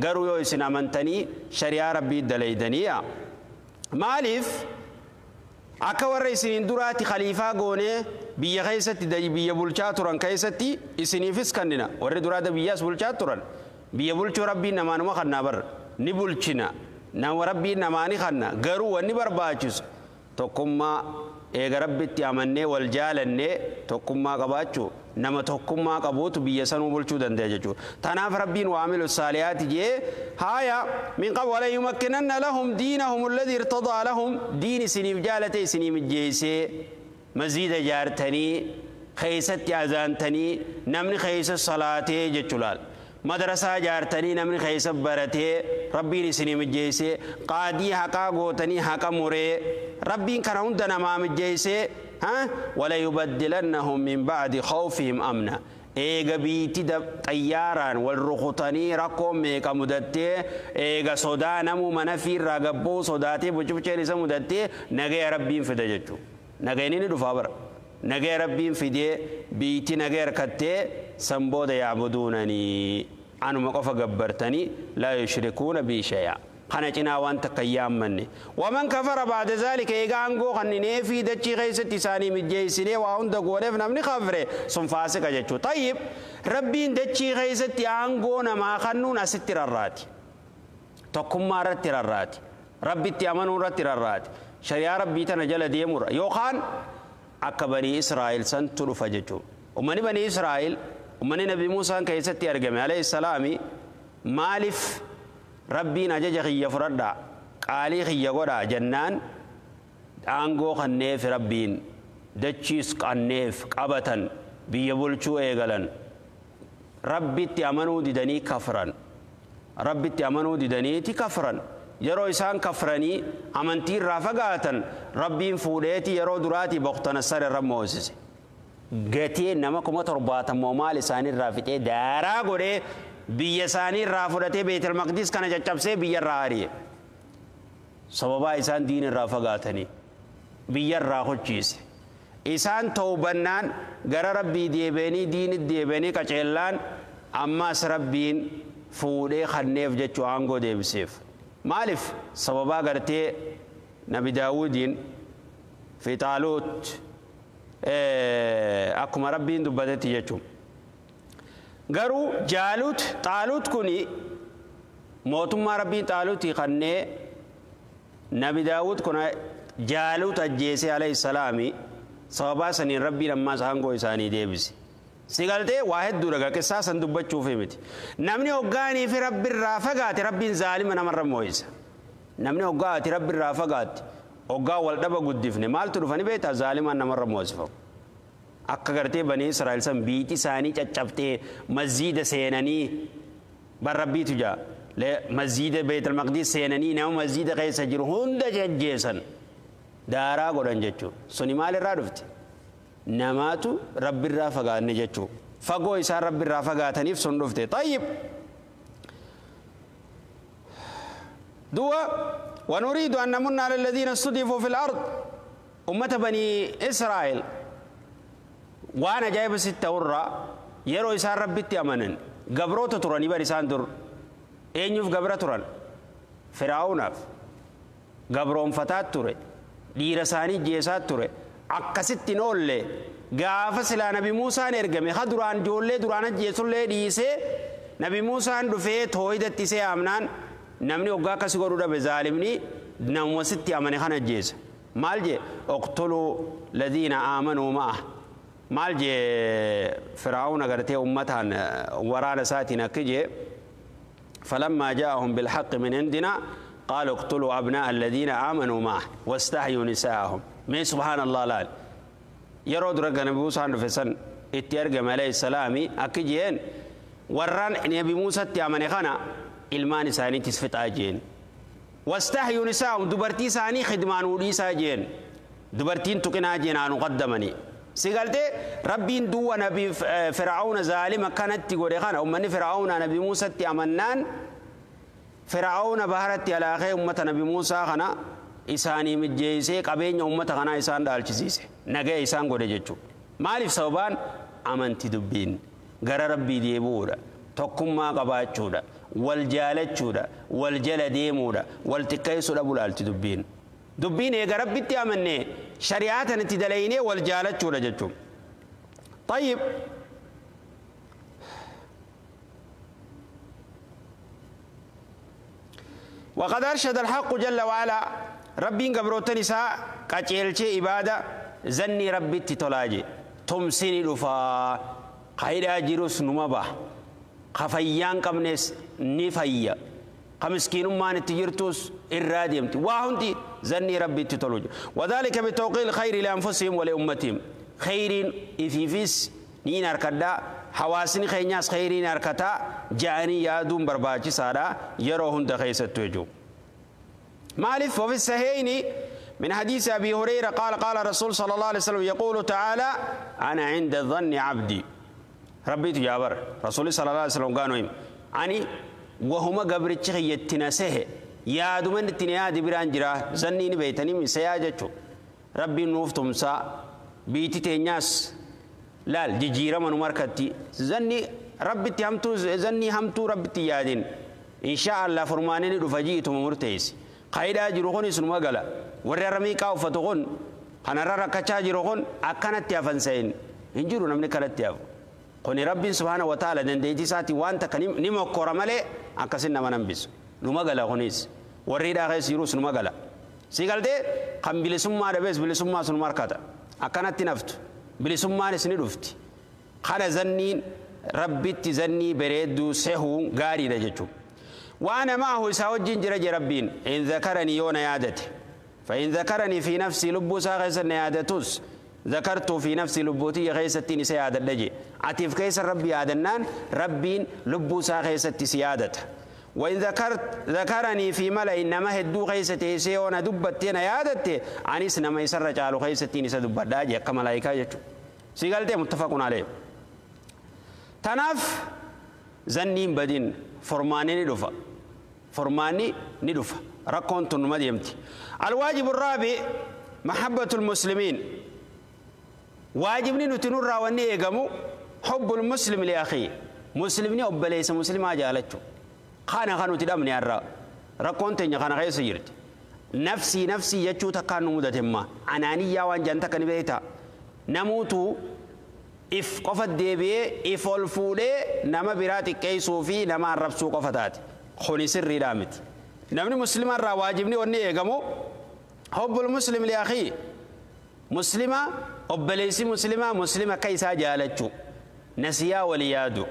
garuu yoo isin amantanii shari'aa rabbii dalaydaniya maaliif akka warra isiniin duraatti khaliifaa goonee biyya keessatti biyya bulchaa turan keessatti isiniifis kannina warri duraata biyyaas bulchaa turan biyya bulchuu rabbiin namaanuma kannaa bar ni bulchina nama rabbiin namaani kanna garuu wanni barbaachisu tokkummaa eega rabbitti amannee wal jaalannee tokkummaa qabaachuu nama tokkummaa qabuutu biyya sanuu bulchuu danda'a jechuudha. Tanaaf rabbiin waamilu saalihaati jee haaya min qab wala yumakkinanna lahum diinahum alladhi irtadaa lahum diin isiniif jaalate isinii mijjeessee maziida jaartanii keeysatti azaantanii namni keeysa salaatee jechuu laal. مدرسة جارتني نمني خيس برتي ربي نسني مجيسي قادي حقا غوتني حقا موري ربي كرهون دنا ما مجيسي ها ولا يبدلنهم من بعد خوفهم أمنا إيغا بيتي طياران والرخطني رقم ميكا مدتي إيغا صدا نمو منفي راقبو صداتي بوچوچي نسا مدتي نغي ربي فدججو نغي ني دفابر نغي ربي فدي بيتي نغي ركتي سنبود يعبدونني أنا مقف جبرتني لا يشركون بي شيئا خنجنا وانت قيام مني ومن كفر بعد ذلك يغانغو خنني في دچي غيست تساني مجيسني وعند غورف نمني خفره سن فاسق جچو طيب ربي دچي غيست انغو نما خنون استر الراتي تقوم رتر الراتي ربي تيامنو رتر الراتي شريعه ربي تنجل ديمور يوخان اكبري اسرائيل سنتو فجچو ومن بني اسرائيل ومن نبي موسى كيستي أرجم عليه السلام مالف ربي نجج خي فردا قالي خي غدا جنان أنغو خنيف ربين دتشيس قنيف قبتن بيبولشو إيغلن ربي تأمنو ددني كفرا ربي تأمنو ددني تكفرا yeroo isaan kafranii amantii irraa fagaatan rabbiin fuudheeti yeroo duraati boqtanassar irra moosise. Gatee nama 70,000 maal isaanii irraa fixee daaraa godhee biyya isaanii irraa fudhatee Beetel Maqdis kana caccabsee biyya irraa ari'e. Sababaa isaan diin irraa fagaatanii biyya irraa hochiise. Isaan toobannaan gara rabbii deebi'anii diinit deebi'anii qaceellaan ammas rabbiin Fuudhee kanneef jechuu aangoo deebiseef. Maaliif sababaa gartee Nabi Daawudiin fi Xaaluut akkuma Rabbiin dubbatetti jechuudha. Garuu Jaalut Xaalut kuni mootummaa Rabbiin Xaaluutii kannee Nabi Daawud kun Jaalut ajjeesee alayhi salaami sababaa saniin Rabbiin ammaas aangoo isaanii deebise. Si galtee waa hedduudha qissaa san dubbachuuf miti. Namni hoggaanii fi Rabbirraa fagaate Rabbiin zaalima namarra moo'isa. Namni hoggaa ati Rabbirraa fagaatte hoggaa wal dhaba guddifne maaltu dhufani beektaa zaalimaan namarra mo'isifamu. Akka gartee banii Israa'el san biitti isaanii caccabtee masjiida seenanii bar Rabbiitu jaa. Masjiida Beetal Maqdiis seenanii nama masjiida keessa jiru hunda jajjeessan daaraa godhan jechuudha. Suni maalirraa dhufte? Namaatu Rabbirraa fagaanne jechuudha. Fagoo isaan Rabbirraa fagaataniif sun dhufte. Tayyib. Du'a ونريد أن نمن على الذين استضعفوا في الأرض أمة بني إسرائيل وأنا جايب 6 ورا yeroo isaan Rabbitti amanan gabroota turanii bar isaan dur eenyuuf gabra turan Firaa'uunaaf gabroonfataa ture dhiira isaanii jeesaa ture akkasitti hin oolle gaafa silaa Nabi Muusaan ergame ha duraan ijoollee duraan ajjeesullee dhiisee Nabi Muusaan dhufee toohidatti isee amnaan namni hoggaa akkasi godhuu dhabe zaalimni namuma sitti amane kana ajjeesa. Maal jee oqtuluu ladiina aamanuu ma'a maal jee Firaa'uun agartee ummataan waraana isaatiin akki jee فلما جاءهم بالحق من عندنا قالوا اقتلوا أبناء الذين آمنوا معه واستحيوا نساءهم من سبحان الله لال يرود رجع نبي موسى عنده في سن اتيرجم عليه السلام أكيدين وران نبي موسى تيامني خنا إلمان ساني تسفت أجين واستحيوا نساءهم دبرتي ساني خدمان ولي ساجين دبرتين تقنا أجين أنا قدمني سيقالتي ربين دو نبي فرعون ظالم كانت تقول خنا أمني فرعون نبي موسى تيامنان فرعون بهرت على أخي أمة نبي موسى خنا إساني مجيسي قبين أمة خنا إسان دالچسيسي نجا إسان قد جتشو مالف صوبان أمنتي دبين غر ربي ديبودا tokkummaa qabaachuudha wal jaalachuudha wal jala deemuudha wal xiqqeessuudha bulaalti dubbiin dubbiin eega rabbitti amanne shari'aa tanatti dalaynee wal jaalachuudha jechuudha. طيب وقد أرشد الحق جل وعلا ربين قبروتني سا قچيلچه عبادة زني ربي تتلاجي تمسني دفا قيدا جيروس نما خفيان قمنس نفيا خمسكين ما نتجرتوس الراديمتي واهنتي زني ربي تتلوج وذلك بتوقيع الخير لأنفسهم ولأمتهم خير إفيفيس نين أركدا حواسني خينياس خيرين أركتا جاني يادون برباجي سارا يروهن دخيسة توجو مالف. وفي الصحيحين من حديث أبي هريرة قال قال رسول صلى الله عليه وسلم يقول تعالى أنا عند ظن عبدي ربي تجابر رسول صلى الله عليه وسلم قالوا أني وهما قبرتش يتناسه يا دومن التنيا دبران جرا زنيني بيتني من سياجتشو ربي نوفتم سا بيتي تنياس لال جيرا من مركتي زني ربي تهمتو زني همتو ربي تيادين إن شاء الله فرمانني رفجيتم مرتيس قايدا جروخون سنما قلا ورّا رميكا وفتغون خنرا ركچا جروخون أكنت يافنسين إنجرو نمني كلت ياف قوني ربي سبحانه وتعالى دنديتي ساتي وانت كني نمو كورمالي أكسن نما نمبس نما قلا خونيس ورّي غيس يروس نما قلا سيقالتي خم بلسما دبس بلسما سن مركتا أكنت نفت بلسما نسني رفت خلا زنين ربي تزني بريدو سهو غاري رجتو وأنا معه سأوجين جرج ربين إن ذكرني يون يادته فإن ذكرني في نفسي لبوسا غيسن يادتوس ذكرت في نفسي لبوتي غيستني سيادة لجي عتيف كيس ربي عدنان ربين لبوسا غيستي سيادته وإن ذكرني في ملأ إنما هدو غيستي سيونا دبتين يادته عنيس نما يسرج على غيستي سدبت داجي كما ملائكة جتو سيقالتي متفق عليه تناف زنين بدين فرماني ندفع فرماني ندفع ركون تنمديمتي. الواجب الرابع محبة المسلمين واجبني نتنور وني إيجامو حب المسلم لأخيه مسلمني أبليس مسلم أجالته Kana kanuti dhabne har'a rakkoon teenya kana keessa jirti. Nafsii nafsii jechuu takkaan nu mudatemma anaaniyyaa waan jaan takka ni beekta. Namuutu if qofa deebi'ee if ol fuudhee nama biraa xiqqeessuu fi nama arrabsuu qofa taate. Kuni sirriidhaa miti. Namni musliima irraa waajibni wanni eegamu hubbul muslim li akhii muslima obboleessi muslimaa muslima akka isaa jaalachuu nasiyaa wal yaadu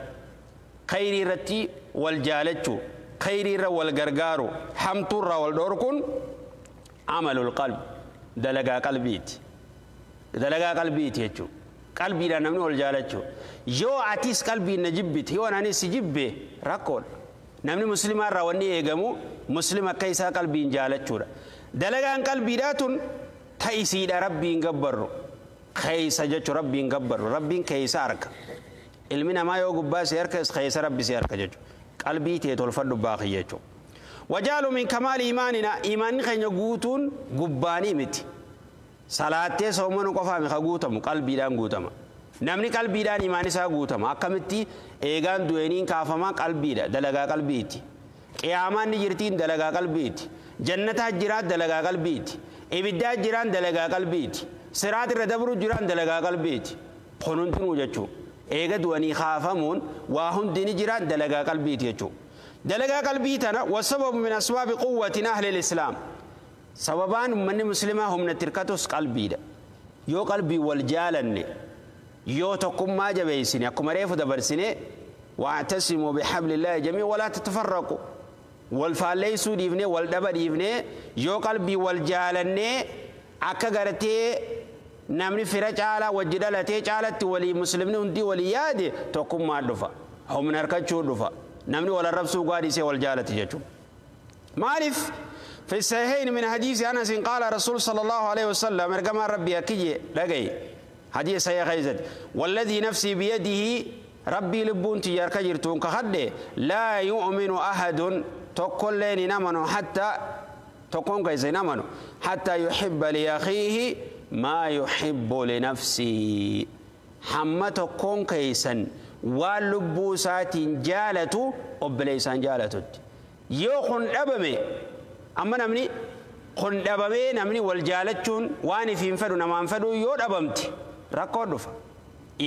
khayrii irratti wal jaalachuu khayrii irra wal gargaaru hamtuu irraa wal dhorkuun amalul qalbi dalagaa qalbiiti dalagaa qalbiiti jechuudha. Qalbiidhaan namni wal jaalachuu yoo atis qalbiin na jibbite yoo anis si jibbe rakkoodha. Namni muslimaa irraa wanni eegamu muslima akka isaa qalbiin jaalachuudha. Dalagaan qalbiidhaa tun ta'isiidha rabbiin gabbarru keessa jechuun rabbiin gabbarru rabbiin keessa arga. Ilmi namaa yoo gubbaa si harka keessa rabbi si harka jechuudha. Qalbii tee tolfadhu baaqii jechuudha. Wajaalu min kamaali imaanina imaanni keenya guutuun gubbaanii miti. Salaattee soomanu qofaami ka guutamu qalbiidhaan guutama. Namni qalbiidhaan imaan isaa guutama. Akkamitti eegaan du'eeniin kaafamaa qalbiidha dalagaa qalbiiti. Qiyaamaan ni jirtiin dalagaa qalbiiti. Jannataa jiraan dalagaa qalbiiti. Ibiddaa jiraan dalagaa qalbiiti. Siraat irra dabruu jiraan dalagaa qalbiiti. Kun hundinuu jechuudha. Eega du'anii kaafamuun waa hundi ni jiraan dalagaa qalbiiti jechuudha. Dalagaa qalbii tana wasababu min asbaabi quwwatin ahli islaam. Sababaan uummanni muslimaa humna tirkatus qalbiidha. Yoo qalbii wal jaalanne yoo tokkummaa jabeessine akkuma reefu dabarsine wa'tasimuu bihablillaahi jamii'an walaa tatafarraqu. Wal faalleessuu dhiifnee wal dhaba dhiifnee yoo qalbii wal jaalannee akka gartee namni fira caalaa wajji dhalatee caalatti walii muslimni hundi walii yaade tokkummaan dhufa. Humna harkachuu dhufa. Namni wal arrabsuu gaadhisee wal jaalate jechuudha. Maaliif? في الصحيحين من حديث أنس قال رسول صلى الله عليه وسلم ارجما ربي أكيد لقي حديث صحيح خيزت والذي نفسي بيده ربي لبون تجار كجرتون كخد لا يؤمن أحد تقول لين نمن حتى تقول كيس نمن حتى يحب لأخيه ما يحب لنفسه حما تقول كيسا واللبوسات جالته وبليسان جالته يوخن أبمي amma namni kun dhabamee namni wal jaalachuun waan ifiin fedhu namaan fedhu yoo dhabamte rakkoo dhufa.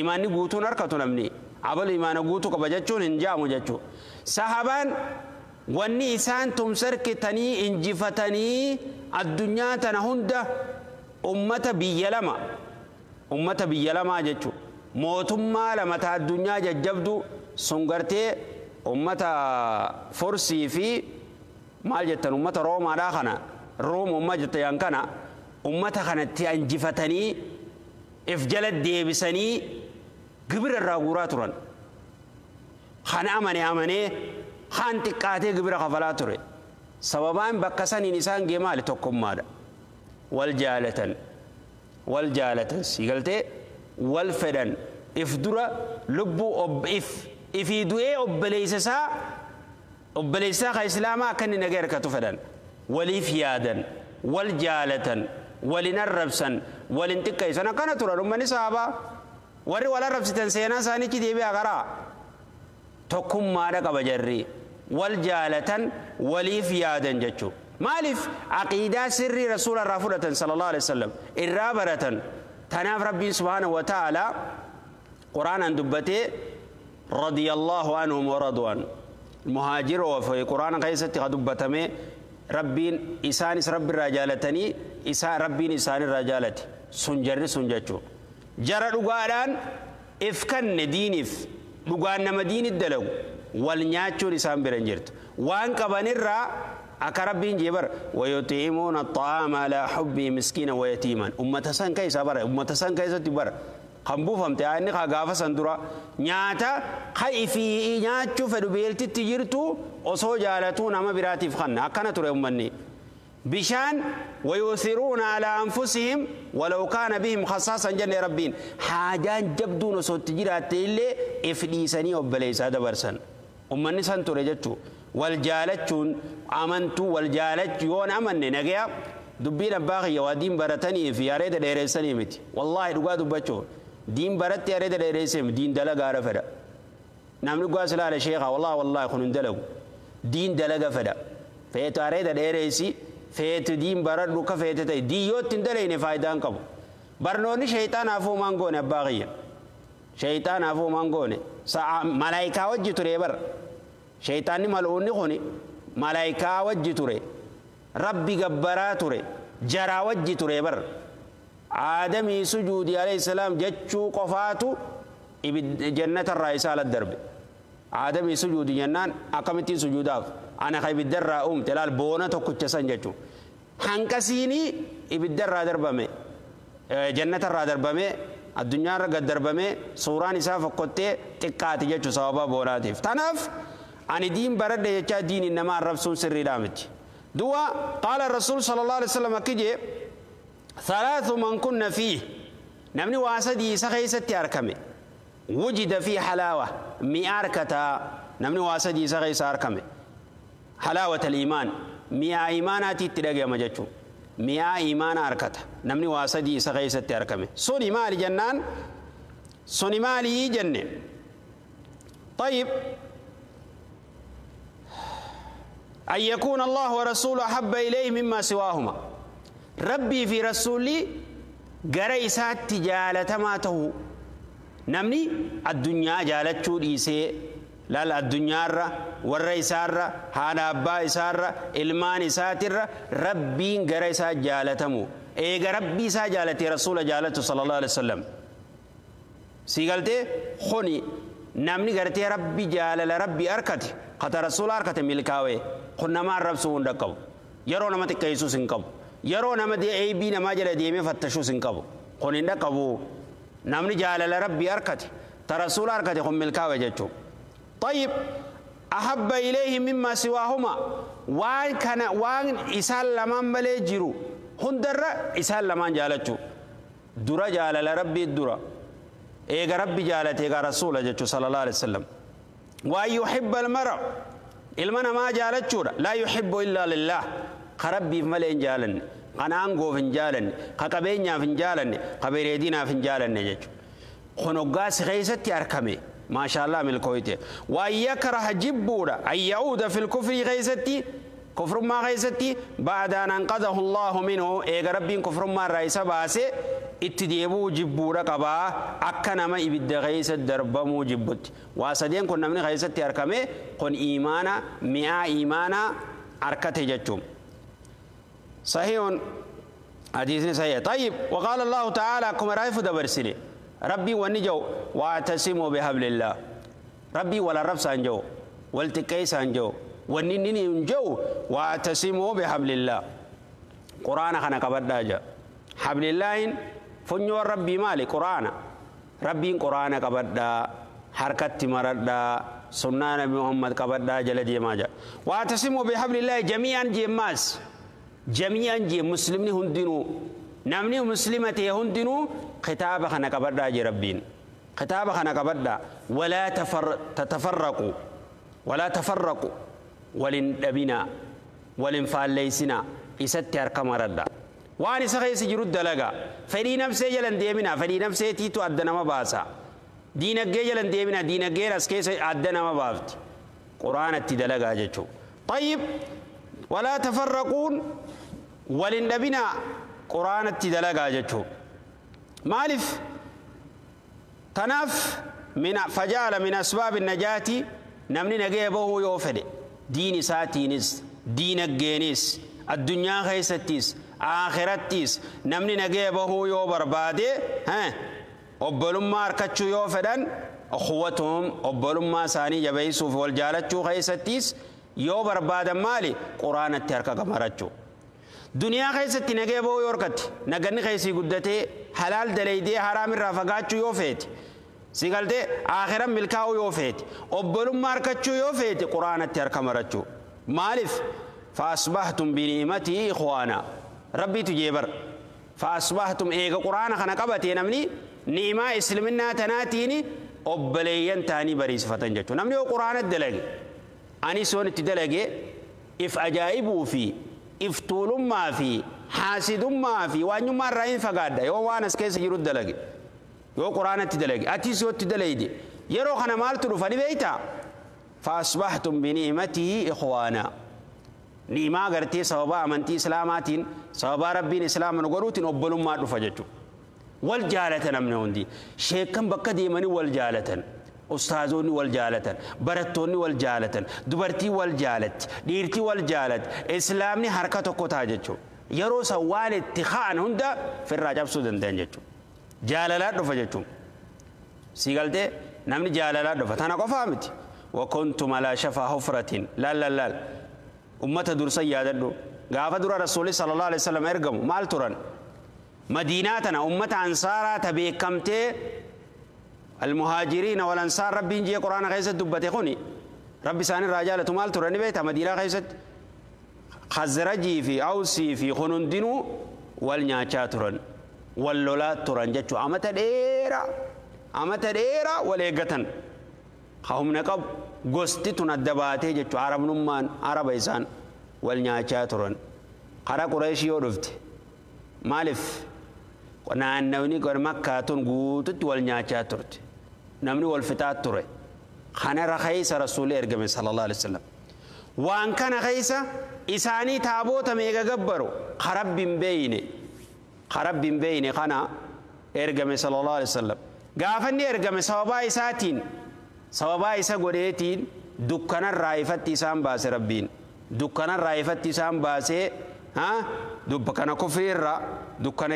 Imaanni guutuun harkatu namni abalu imaana guutuu qaba jechuun hin jaamu jechuudha. Sahabaan wanni isaan tumsarkitanii injifatanii addunyaa tana hunda ummata biyya lama ummata biyya lamaa jechuudha. Mootummaa lama ta addunyaa jajjabdu sun gartee ummata Fursii fi maal jettan ummata Roomaadhaa kana Room umma jette yaan kana ummata kanatti injifatanii if jala deebisanii gibira irraa guuraa turan. Kana amane amanee kaan xiqqaatee gibira kafalaa ture. Sababaan bakka saniin isaan gee maali tokkummaadha. Wal jaalatan wal jaalatan si galtee wal fedhan if dura lubbuu if ifii du'ee obboleessa isaa obboleessaa ka islaamaa akka inni nagaa harkatu fedhan waliif yaadan wal jaalatan walin arrabsan walin xiqqeessan akkana turan uummanni sahabaa warri wal arrabsitan seenaa isaaniitti deebi'aa karaa tokkummaadha qaba jarri wal jaalatan waliif yaadan jechuudha. Maaliif aqiidaa sirrii rasuula irraa fudhatan sallallahu alaihi wasallam irraa baratan tanaaf rabbiin subhaanahu wa ta'ala quraanaan dubbatee radiyallahu anhum wa radu anhu. Muhaajiroo fi quraana keessatti ka dubbatame rabbiin isaanis rabbi irraa jaalatanii isaa rabbiin isaan irraa jaalate sun jarri sun jechuudha. Jara dhugaadhaan if kanne diiniif dhugaan nama diinit dalagu wal nyaachuun isaan bira hin jirtu. Waan qabanirraa akka rabbiin jee bara wayutiimuuna axxaama alaa hubbii miskiina wayatiiman ummata san keessa bara ummata san keessatti bara kan buufamte inni ka gaafa san dura nyaata ka ifii nyaachuu fedhu beeltitti jirtu osoo jaalatuu nama biraatiif kanna akkana ture ummanni. Bishaan wayusiruuna alaa anfusihim walaw kaana bihim khasaasan jenne rabbiin haajaan jabduun osoo itti jiraatte illee if dhiisanii obboleessaa dabarsan. Ummanni san ture jechuu wal jaalachuun amantuu wal jaalachuu yoon amanne nagaya dubbiin abbaa kiyya waa diin baratanii fi areeda dheereessanii miti. Wallaahi dhugaa dubbachuu diin baratti areeda dheereessee diin dalagaadha fedha. Namni dhugaa si ilaale sheekha wallaahi wallaahi kun hin dalagu. Diin dalaga fedha. Feetu areeda dheereessi feetu diin baradhu ka feete ta'e diin yoo ittiin dalayne faayidaa hin qabu. Barnoonni shayxaanaafuu maan goone abbaa kiyya. Shayxaanaafuu maan goone. Malaayikaa wajji ture bara. Shayxaanni mal'uunni kuni malaayikaa wajji ture. Rabbi gabbaraa ture. Jaraa wajji ture bara. Aadamii sujuudi alayhi salaam jechuu qofaatu jannatarraa isaa ala darbe. Aadamii sujuudi jennaan akkamittiin sujuudaaf ana ka ibiddarraa uumte laal boona tokkicha san jechuudha. Hanqasiinii ibiddarraa darbame jannatarraa darbame addunyaarra gad darbame suuraan isaa fokkottee xiqqaati jechuudha sababa boonaatiif. Tanaaf ani diin baradhe jechaa diiniin nama arrabsuun sirriidhaa miti. Du'a qaala rasuul sallallahu alaihi wasallam akki jee ثلاث من كن فيه نمني واسدي سخيستي أركمي وجد فيه حلاوة مئاركتا نمني واسدي سخيس أركمي حلاوة الإيمان مئة إيماناتي تلاقي مجتشو مئة إيمان أركتا نمني واسدي سخيستي أركمي سوني مالي جنان سوني مالي جنة طيب أن يكون الله ورسوله أحب إليه مما سواهما ربي في رسولي غريسات جالة ما نمني الدنيا جالة إيسي لا الدنيا را والرئيسار هانا أبا إسار إلمان إساتر ربي غريسات جالة مو إيغا ربي سا جالة رسول جالة صلى الله عليه وسلم سيقالتي خوني نمني غرتي ربي جالة ربي أركتي قد رسول أركتي ملكاوي قلنا ما الرب سوون دقو يرو نمتك يسوس انقبو yeroo nama eebii namaa jala deemee fattashuus hin qabu. Kun hin dhaqqabu. Namni jaalala rabbii harkate, ta rasuula harkate kun milkaa'e jechuudha. طيب أحب إليه مما سواهما waan kana waan isaan lamaan malee jiru hundarra isaan lamaan jaalachuu. Dura jaalala rabbii dura. Eega rabbi jaalate eega rasuula jechuudha sallallahu alaihi wasallam. Waan yuhibba almara ilma namaa jaalachuudha. Laa yuhibbu illaa lillah. Ka rabbiif malee hin jaalanne, kan aangoof hin jaalanne, ka qabeenyaaf hin jaalanne, ka bareedinaaf hin jaalanne jechuudha. Kun hoggaa si keessatti argame maashaallah milkooyte. Waan yakraha jibbuudha an ya'uuda fil kufrii keessatti kufrummaa keessatti ba'da an anqadahu Allahu minhu eega rabbiin kufrummaa irraa isa baase itti deebi'uu jibbuudha qabaa akka nama ibidda keessa darbamuu jibbutti. Waa sadeen kun namni keessatti argame kun iimaana mi'aa iimaanaa arkate jechuudha. صحيح حديث صحيح. طيب وقال الله تعالى كما رايف دبرسلي ربي ونجو واعتصموا بحبل الله ربي ولا رب سانجو والتكي سانجو وننني نجو واعتصموا بحبل الله قرآن خنا قبض جا حبل الله فنيو ربي مالي قرآن ربي قرآن قبض حركة مرد سنة نبي محمد قبض جل ديما جا واعتصموا بحبل الله جميعا جماس جميعا جي مسلمني هندنو نمني مسلمتي هندنو خطاب خنا كبردا جي ربين خطاب خنا كبردا ولا تتفرقوا ولا تفرقوا ولن دبنا ولن فاليسنا إستي أركم ردا واني سخي سجرد دلقا فدي نفسي جلن ديمنا فدي نفسي تيتو أدنا ما باسا دينك جلن ديمنا دينك جير أسكيس أدنا ما بافت قرآن التدلقا جتشو. طيب ولا تفرقون ولن دبنا قرآن التدلقا جتشو مالف تناف من فجعل من أسباب النجاة نمني نجيبه يوفد دين ساتينس دين الجينيس الدنيا خيستيس آخرتيس نمني نجيبه يوبربادي ها أبلما أركتشو يوفدن أخوتهم أبلما ساني جبيسوف والجالتشو خيستيس yoo barbaadan maali quraanatti harka gamarachuu duniyaa keessatti nagee ba'uu yoo harkatti naganni keessii guddatee halaal dalaydee haraam irraa fagaachuu yoo feete si galtee akhiran milkaa'uu yoo feete obbolummaa harkachuu yoo feete quraanatti harka marachuu maaliif faasbahtum bini'imatii ikhwaana rabbiitu jeebar faasbahtum eega quraana kana qabatee namni ni'imaa isliminnaa tanaatiin obboleeyyan ta'anii bariisifatan jechuudha namni yoo quraana dalage ani soon itti dalage if ajaa'ibuu fi if tuulummaa fi haasidummaa fi waanyummaa irraa hin fagaadha yoo waan as keessa jiru dalage yoo quraanatti dalage atis yoo itti dalayde yeroo kana maaltu dhufa ni beektaa فأصبحتم بنعمته إخوانا. نعمة غرتي سببا أمنتي إسلاماتين سببا ربين إسلام نقولوتين أبلون ما رفجتو والجالة نمني هندي شيكم بكا ديماني والجالة أستاذوني والجالة برتوني والجالة دبرتي والجالة ديرتي والجالة إسلامني حركة كوتا جتو يرو سوال اتخان هندا في الرجب سودن دنجتو جالة رفجتو سيقالتي نمني جالة رفت أنا قفامتي وكنتم على شفا حفرة لا لا لا أمة درسي يادلو غافة در رسول صلى الله عليه وسلم ارقموا مال تران مديناتنا أمة أنصارا تبيكمتي المهاجرين والأنصار ربي نجي قرآن خيست دبتي خوني ربي ساني الرجالة مال تراني بيتا مدينة خيست خزرجي في أوسي في خنندنو والنياچا تران واللولات تران جتشو أمة ديرا أمة ديرا وليقتن خهم نقب قستي تندباتي جتشو عرب نمان عرب إيسان والنياچا تران قرا قريشي ورفت مالف naannawni makkaa tun guututti wal nyaachaa turte namni wal fixaa ture kanarra keessa rasuulli ergame sallallahu alaihi wasallam waan kana keessa isaanii taaboota meeqa gabbaru karabbiin beeyne kana ergame sallallahu alaihi wasallam gaafanni ergame sababaa isaatiin sababaa isa godheetiin dukkanarraa ifatti isaan baase rabbiin dukkanarraa ifatti isaan baasee ها دكان كفر دكان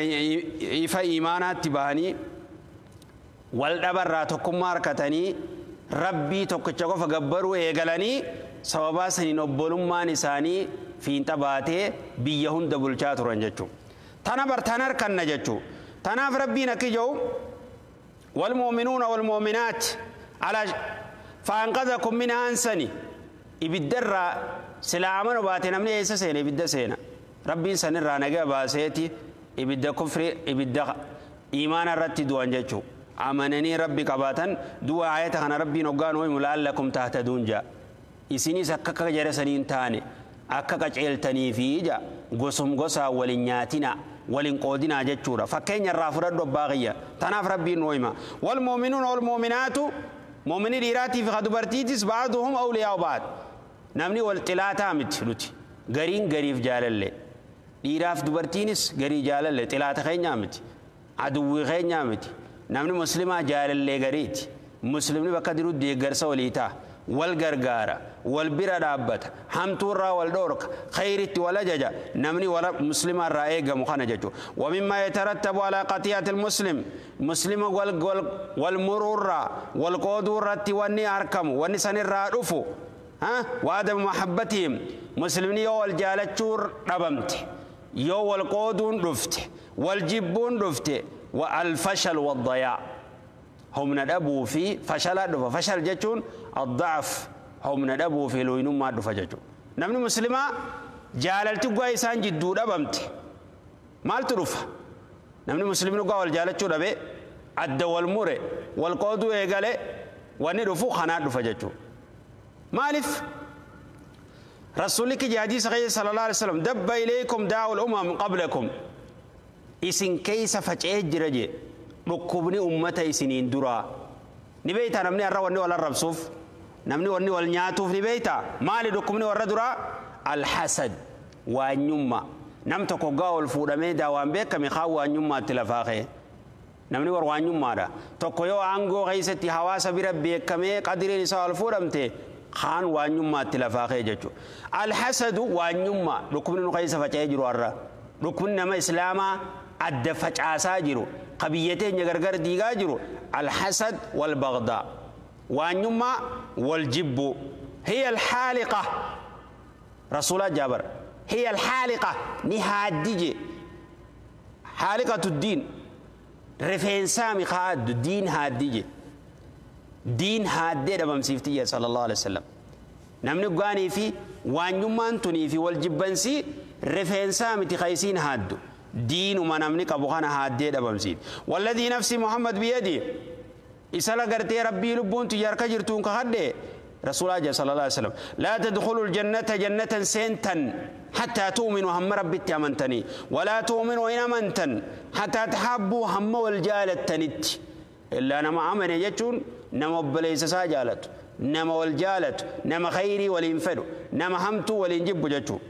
إفا إيمانات تباني والدبر تكم ماركتني ربي تكتشكو فجبروا إيجالني سببا سنين أبولم ما نساني في انتباته بيهون دبل شاتران جتشو تنبر تنر كن جتشو تناف ربي نكجو والمؤمنون والمؤمنات على فأنقذكم من أنسني إبدر سلاما وباتنا من إيسا سين إبدر سينا ربي سن رانغا باسيتي إبدا كفر إبدا إيمان الرتي دوان جتشو أمنني ربي قباتن دوا آيات خنا ربي نقانو لعلكم تهتدون جا إسيني سكك جرسنين تاني أكك جعلتني في جا قسم قسا ولنياتنا ولنقودنا جتشورا فكين الرافرد باغية تناف ربي نويما والمؤمنون والمؤمنات مؤمنين إيراتي في خدبرتيتس بعضهم أولياء بعض نمني والتلاتا متلوتي غرين غريف جالله dhiiraaf dubartiinis garii jaalalle xilaata keenyaa miti aduwwii keenyaa miti namni muslimaa jaalallee gariiti muslimni bakka jiru deeggarsa walii ta'a wal gargaara wal bira dhaabbata hamtuurraa wal dhoorka khayritti wal ajaja namni wala muslimaarraa eegamu kana jechuudha ومما يترتب على قطيعة المسلم مسلم wal muruurraa wal qooduurratti wanni argamu wanni sanirraa dhufu ها وعدم محبتهم مسلمين yoo wal jaalachuur dhabamte yoo wal qooduun dhufte wal jibbuun dhufte والفشل والضياع هم ندبوا في فشل دفا فشل جتون الضعف هم ندبوا في لوينما دفا جتون نمني مسلمة جاللتي غوا إسان جدو دبمت مال ترفا نمني مسلمين غوا والجالتشو دبي عد والمره والقودو إيغالي ونرفو خنا دفا جتون مالف رسولك جادي صلى الله عليه وسلم دب إليكم داء الأمم قبلكم إسن كيس فجأة جرجي ركبني أمة إسنين درا نبيتا نمني الرا وني ولا الرب صوف نمني وني والنياتوف نبيتا مالي ركبني ورا درا الحسد وانيما نمتكو قاول فودمي داوان بيك مخاو وانيما تلفاخي namni war waanyummaadha tokko yoo aangoo keessatti hawaasa bira beekamee qadiriin isaa ol fuudhamte kaan waanyummaatti lafaa ka'e jechuudha. Alhasadu waanyummaa dhukkubni nu keessa faca'ee jiru har'a dhukkubni nama islaamaa adda facaasaa jiru qabiyyee teenya gargar diigaa jiru alhasad wal bagdaa waanyummaa wal jibbu hiya alhaaliqa rasuulaa jaabar hiya alhaaliqa ni haaddije haaliqatu diin rifeensaa miqaaddu diin haaddije diin haaddee dhabamsiiftiyya sallallahu alaihi wasallam namni gaanii fi waanyummaan tunii fi wal jibbansii rifeensaa miti qaysiin haaddu diinuma namni qabu kana haaddee dhabamsiif walladii nafsi muhammad biyadi isa lagartee rabbii lubbuun tiyya harka jirtuun kakadhe رسول الله صلى الله عليه وسلم لا تدخلوا الجنة جنة سنتا حتى تؤمنوا هم ربي أمنتني ولا تؤمنوا إن أمنتن حتى تحبوا هم والجالة تنت Illaa nama amane jechuun nama obboleessa isaa jaalatu, nama wal jaalatu, nama khayrii waliin fedhu, nama hamtuu waliin jibbu jechuudha.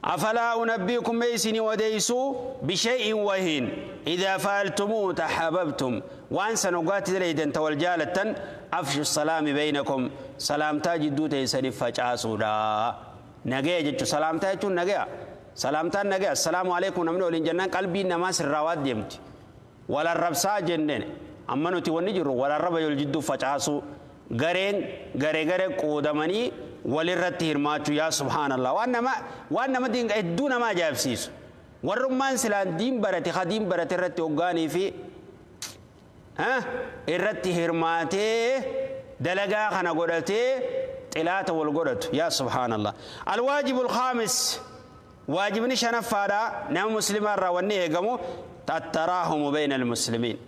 أفلا أنبئكم ميسني وديسو بشيء وهين إذا فعلتموه تحاببتم وأن سنقات ليدن تولجالة أفشوا السلام بينكم سلام تاجدو تيسني فجاسودا نجيا جتشو سلام تاجو نجيا سلام تان نجيا السلام عليكم نمنو للجنان قلبي نماس الرواد ديمت ولا الرب ساجنن أما نتي ونجرو ولا الرب يلجدو فجاسو غرين غري غري قودمني walirratti hirmaachuu. Yaa subhaanallah, waan nama hedduu nama ajaa'ibsiisu warrummaan silaan diin barate hadiin barate irratti hoggaanii fi irratti hirmaatee dalagaa kana godhatee xilaata wal godhatu. Yaa subhaanallah. Alwaajibu alkhaamis, waajibni shanaffaadha nama muslimaa irraa wanni eegamu tattaraahumu bayna almuslimiin,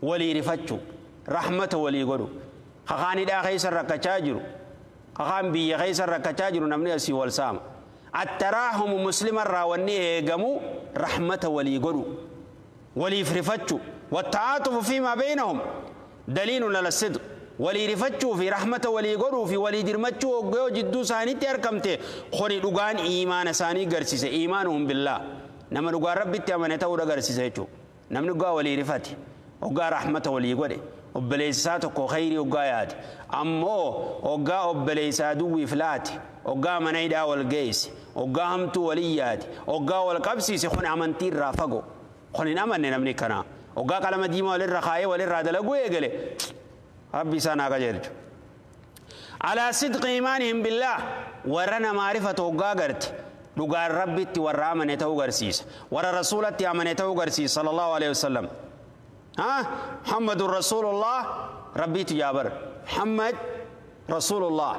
walii rifachuu, rahmata walii godhu. Kakaanidhaa keessa rakkachaa jiru, kakaan biyya keessa rakkachaa jiru, namni asii wal saama. Attaraahumu muslima irraa wanni eegamu rahmata walii godhu, waliif rifachuu. Wattaatufu fiimaa baynahum daliilun ala sidq, walii rifachuu fi rahmata walii godhuu fi walii dirmachuu hoggoo jidduu isaaniitti argamte kuni dhugaan iimaana isaanii garsiise. Iimaanuhum billaah, nama dhugaan rabbitti amane ta'uu agarsiisa jechuudha. Namni dhugaa walii rifate, hoggaa rahmata walii godhe, obboleessaa tokko khayrii hoggaa yaade, ammoo hoggaa obboleessaa duwwiif laate, hoggaa mana hidhaa wal geesse, hoggaa hamtuu walii yaade, hoggaa wal qabsiise, kun amantii irraa fagoo, kun hin amanne namni kanaa. Hoggaa qalama diimaa walirra kaayee walirraa dalaguu eegale, rabbi isaan haa qajeelchu. Alaa sidqi iimaanihim billaah, warra namaa rifatu hoggaa garte dhugaan rabbitti warra amane ta'uu garsiisa, warra rasuulatti amane ta'uu garsiisa sallallahu alaihi wasallam. ها محمد رسول الله ربي تجابر محمد رسول الله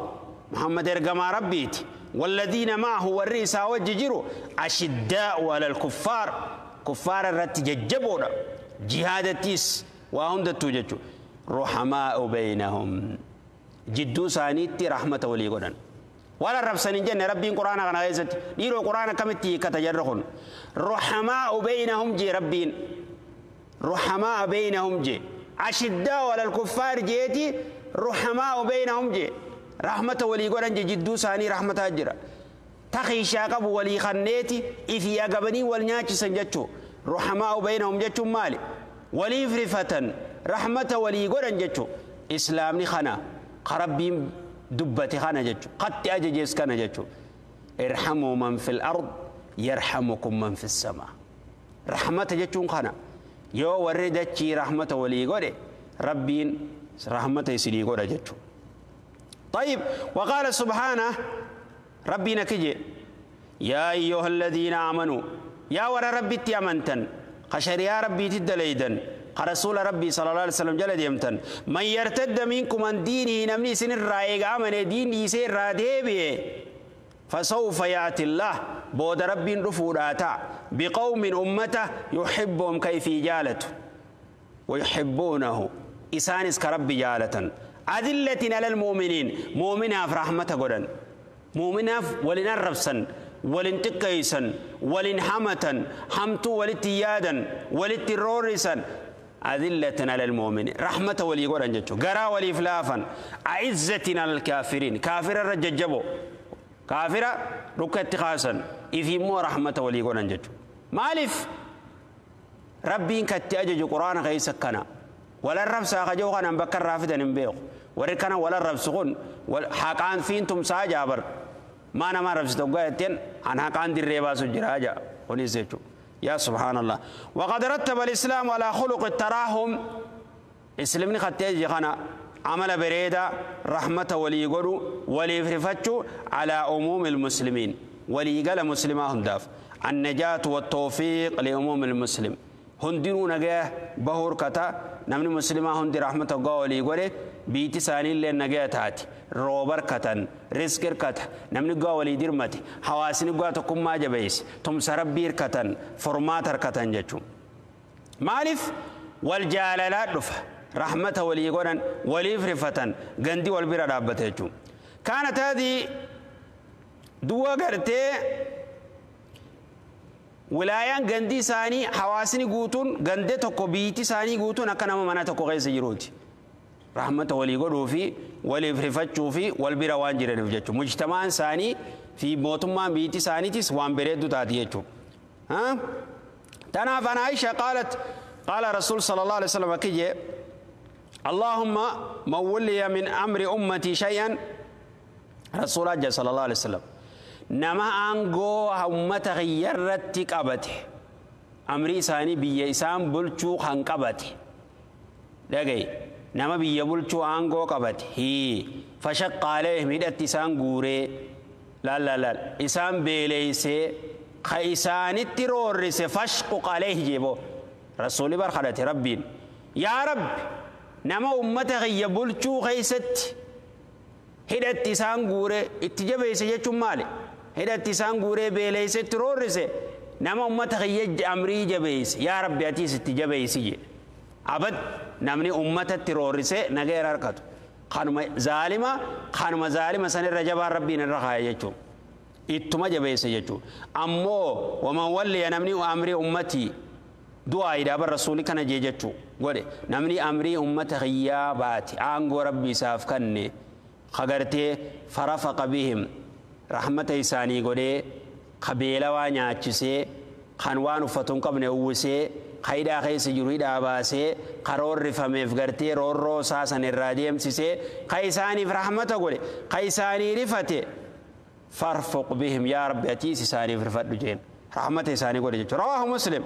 محمد ارقما ربيت والذين معه والرئيس وججروا أشداء على الكفار، كفار الرت ججبونا جهاد التيس وهم دتوججوا رحماء بينهم جدو سانيتي رحمة ولي قدن ولا الرب سنين ربي قرآن غنا غيزت ديرو قرآن كمتي كتجرخن رحماء بينهم جي ربين رحماء بينهم جي أشداء على الكفار جيتي رحماء بينهم جي رحمة ولي قرن جي جدو ساني رحمة أجرا تخيشا قبو ولي خنيتي إفي أقبني والنياتي سنجتشو رحماء بينهم جتشو مالي ولي فرفة رحمة ولي قرن جتشو إسلامني خنا قربين دبتي خنا جتشو قد أججيس كان جتشو ارحموا من في الأرض يرحمكم من في السماء رحمة جتشو خنا يو وردتشي رحمة ولي قرن ربين رحمة يسلي قرن جتشو. طيب وقال سبحانه ربنا كجي يا أيها الذين آمنوا يا ور ربي تيامنتن قشر يا ربي تدليدن رسول ربي صلى الله عليه وسلم جل ديمتن من يرتد منكم عن دينه نمني سن الرأي آمن دين يسير رادبي فسوف يأتي الله بود ربي رفوراتا بقوم أمته يحبهم كيف جالته ويحبونه إسانس كربي جالة أذلة على المؤمنين مؤمنة في رحمة قدن مؤمنة ولنرفسا ولنتقيسا ولنحمة حمت ولتيادا ولترورسا أذلة على المؤمنين رحمة ولي قدن جتشو قرا ولي فلافا أعزة على الكافرين كافر الرججبو كافرة ركت خاصا إذ مو رحمة ولي قدن جتشو مالف ربي إنك تأجج قرآن غيسكنا ولا الرب ساخجو خنا بكر رافدا نبيق وركنا ولا الرب سخون حقان فين تم ساجابر ما أنا ما رب ستوقعتين عن حقان دي الربا سجراجا ونسيتو يا سبحان الله. وقد رتب الإسلام على خلق التراحم إسلامني خطيجي خنا عمل بريدة رحمة ولي قدو ولي فرفتشو على عموم المسلمين ولي قال مسلمة هنداف النجاة والتوفيق لعموم المسلم هنديرو نجاه بهور كتا نمني مسلمة هندي رحمة الله ولي قدو بيتي ساني اللي نجاه تاتي روبر كتن رزق كت نمني قا ولي درمتي حواسني قا تقوم ما جبيس تم سربير كتن فرماتر كتن جتشو مالف والجالالات رفه رحمة ولي قدن ولي فرفتن غندي والبير رابته كانت هذه دوا غرتي Wilaayaan gandi isaanii hawaasni guutuun gandee tokko biitti isaanii guutuun akka nama mana tokko keessa jiruuti. Rahmata walii godhuu fi waliif rifachuu fi wal bira waan jiraniif jechuudha. Mujtamaan isaanii fi mootummaan biitti isaaniitis waan bareeddu taati jechuudha. Tanaaf an Aisha qaalat qaala Rasuul sallallahu alaihi wasallam akki اللهم من ولي من أمر أمتي شيئا رسول الله صلى الله عليه وسلم نما أنغو أمة غيرت قبته أمري ساني بي إسام بلچو خان قبته لقي نما بي بلچو أنغو قبته هي فشق عليه مدت إسان غوري لا لا لا إسان بيليسي خيسان الترورس فشق عليه جيبو رسول برخدت ربين يا رب نما أمة غي بلچو خيست hidhatti isaan guure itti jabeesse jechuun maali? Hidhatti isaan guuree beeleesse itti roorrise nama ummata kiyya amrii jabeesse yaa rabbi atiis itti jabeessi jedhe. Abad namni ummatatti roorrise nageera harkatu. Kanuma zaalima kanuma zaalima sanirra jabaan rabbiin irra kaaya jechuudha. Ittuma jabeesse jechuudha. Ammoo waman walliya namni amrii ummatii du'aa idaaba rasuuli kana jee jechuu godhe namni amrii ummata kiyyaa baate aangoo rabbi isaaf kanne. خغرتي فرفق بهم رحمة إساني قولي قبيلة وانياتشسي خانوان فتون قبن أوسي خيدا خيس جروي داباسي قرار رفمي فغرتي رور رو ساسن الراديم سيسي خيساني في رحمة قولي خيساني رفتي فارفق بهم يا رب أتيس إساني في رفت جين رحمة إساني قولي رواه مسلم.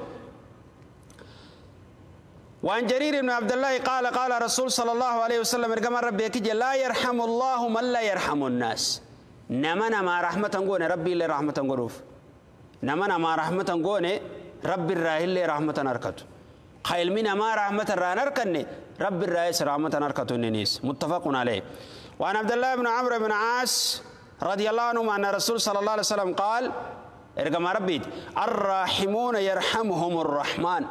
وعن جرير بن عبد الله قال قال رسول صلى الله عليه وسلم ارجم ربي يكجي لا يرحم الله من لا يرحم الناس. نمنا ما رحمة غوني ربي اللي رحمة غروف. نمنا ما رحمة غوني ربي الراهي اللي رحمة نركته. خيل من ما رحمة رانركني ربي الراهي رحمة نركته النيس. متفق عليه. وعن عبد الله بن عمرو بن عاص رضي الله عنه أن الرسول صلى الله عليه وسلم قال ارجم ربي الراحمون يرحمهم الرحمن.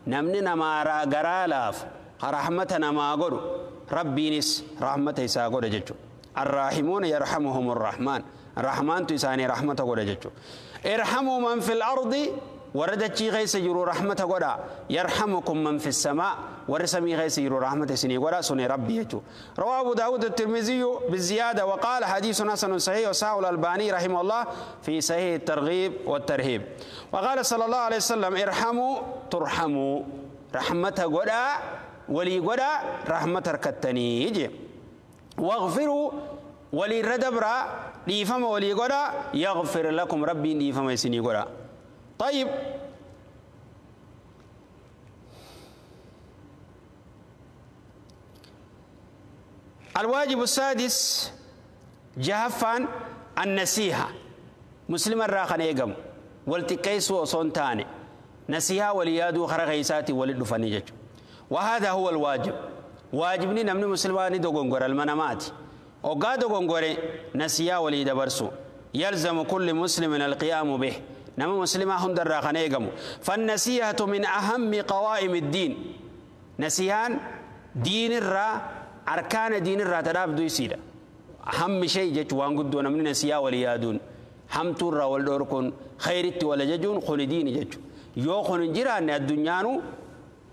نمني نما غرالاف رحمتنا ما غدو ربي نس رحمة إسا غدو جچو الراحمون يرحمهم الرحمن الرحمن تساني رحمة غدو جچو ارحموا من في الأرض وردتشي غيس جرو رحمة غدا يرحمكم من في السماء ورسمي غيس جرو رحمة سني غدا سني ربي جچو. رواه أبو داود الترمذي بالزيادة وقال حديث حسن صحيح وصححه الألباني رحمه الله في صحيح الترغيب والترهيب. وقال صلى الله عليه وسلم ارحموا ترحموا رحمة غدا ولي غدا رحمة ركتني يجي واغفروا ولي ردبرا ليفهم ولي غدا يغفر لكم ربي ليفهم يسني غدا. طيب الواجب السادس جهفان النسيحة مسلم الراخن يقم والتقيس وصون تاني نسيحة وليادو خرغيساتي ولدفني. وهذا هو الواجب واجبني نمني مسلماني دوغنغور المنامات وقا دوغنغور نسيحة ولي دبرسو يلزم كل مسلم القيام به نما مسلمة هم دراخن يقمو. فالنسيحة من أهم قوائم الدين نسيحان دين الرا أركان دين الرا تراب دو يسيدا أهم شيء جت وان قدو نمني نسيحة وليادون هم تورا والدوركون خيرت ولا ججون خون دين جت يو خون جيران الدنيا نو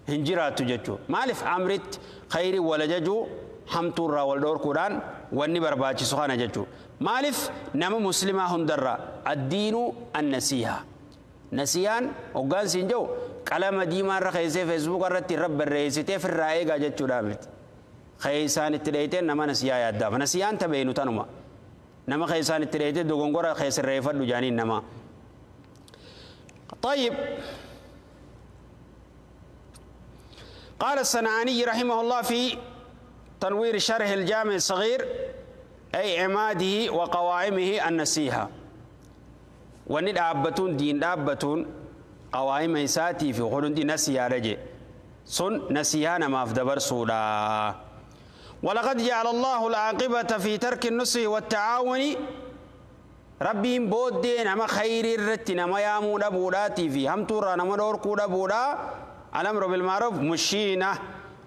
هنجرات جتو مالف أمرت خير ولا ججو هم تورا والدوركوران واني برباچ سخانة جتو مالف نما مسلمة هم درا الدين النسيحة نسيان وقان سنجو كلام ديما رخيسي فيسبوك رتي رب الرئيسي في الرأي جتو دامت خيسان التليتين نما نسيا يدام نسيان تبينو تنما نما خيسان التليتين دوغنغورا خيس الرئيفة لجانين نما. طيب قال الصنعاني رحمه الله في تنوير شرح الجامع الصغير أي عماده وقوائمه النسيحة وني أبتون دين أبتون قوائم ساتي في خلون دي نسيحة رجي سن نسيحة ما في دبر سودا. ولقد جعل الله العاقبة في ترك النصح والتعاون ربهم بودين أما خير الرتنا ما يامون أبوداتي في هم تورا نما دور أبودا الأمر بالمعروف مشينة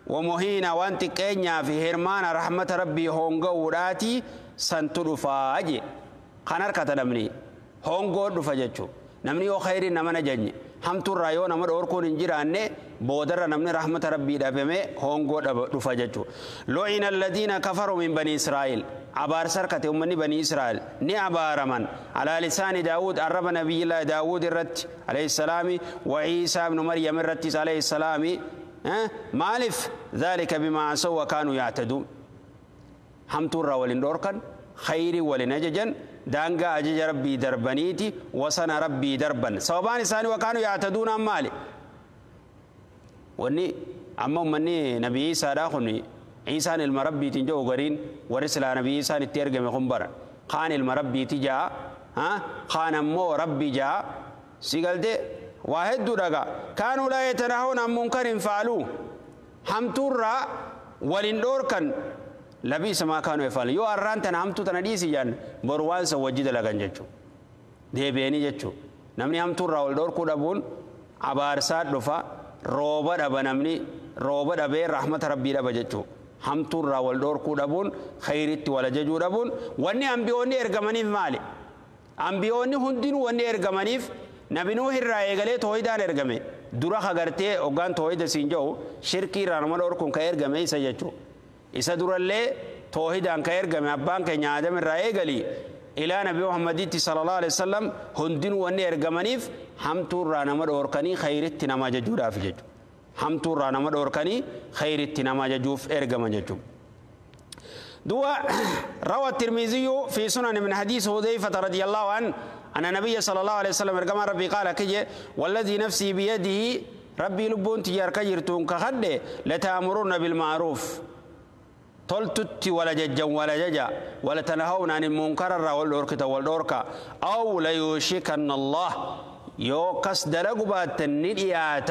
ومهينة وانت كينيا في هرمان رحمة ربي هونغو وداتي سنتلفاجي خنار كتدمني هونغو دفجتشو Namni yoo khayriin nama najanye hamtuurraa yoo nama dhoorkuun hin jiraanne boodarra namni rahmata rabbii dhabame hongoo dhufa jechuudha. Lu'ina alladhiina kafaru min bani Israa'el. Abaarsa harkate uummanni bani Israa'el ni abaaraman. Alaa lisaani Daawud arraba nabiyyillaa Daawud irratti alayhi salaami wa Iisaa ibnu Maryam irrattis alayhi salaami. Maaliif dhaalika bimaa asaw wa kaanuu yactaduun. Hamtuurraa waliin dhoorkan khayrii waliin ajajan daangaa ajaja rabbii darbaniiti wasana rabbii darban sababaan isaanii wakaanu yactaduunaan maali wanni amma ummanni nabii Iisaadhaa kun Iisaan ilma rabbiitiin jedhu gariin warri silaa nabii Iisaan itti ergame kun bara kaan ilma rabbiiti jaa kaan ammoo rabbi jaa si galte waa hedduu dhagaa kaanuu laa yatanahuuna an munkarin fa'aluu hamtuurraa walin dhoorkan labiisa maa kaanuu yaf'aluun yoo arraan tana hamtuu tana dhiisi jaan boru waan san wajji dalagan jechuudha deebi'anii jechuudha namni hamtuurraa wal dhoorkuu dhabuun abaarsaa dhufa rooba dhaba namni rooba dhabee rahmata rabbii dhaba jechuudha hamtuurraa wal dhoorkuu dhabuun khayritti wal ajajuu dhabuun wanni ambiyoonni ergamaniif maali ambiyoonni hundinuu wanni ergamaniif nabi Nuuh irraa eegalee toohidaan ergame dura hagartee hoggaan toohida siin jedhu shirkii irraa nama dhoorkuun ka ergame isa jechuudha. Isa durallee toohidaan ka ergame abbaan keenya Aadam irraa eegali ilaa nabi Muhammaditti sallallahu alaihi wasallam hundinuu wanni ergamaniif hamtuurraa nama dhoorkanii khayritti nama ajajuudhaaf jechuudha. Hamtuurraa nama dhoorkanii khayritti nama ajajuuf ergaman jechuudha. دوا روى الترمذي في سنن من حديث حذيفة رضي الله عنه أن النبي صلى الله عليه وسلم كما ربي قال كجي والذي نفسي بيده ربي لبون تجار كجرتون كخد لتأمرون بالمعروف تلتت ولا ججا ولا ججا ولا تنهون عن المنكر والأوركة والأوركة أو ليوشكن الله يوكس دلقبات النديات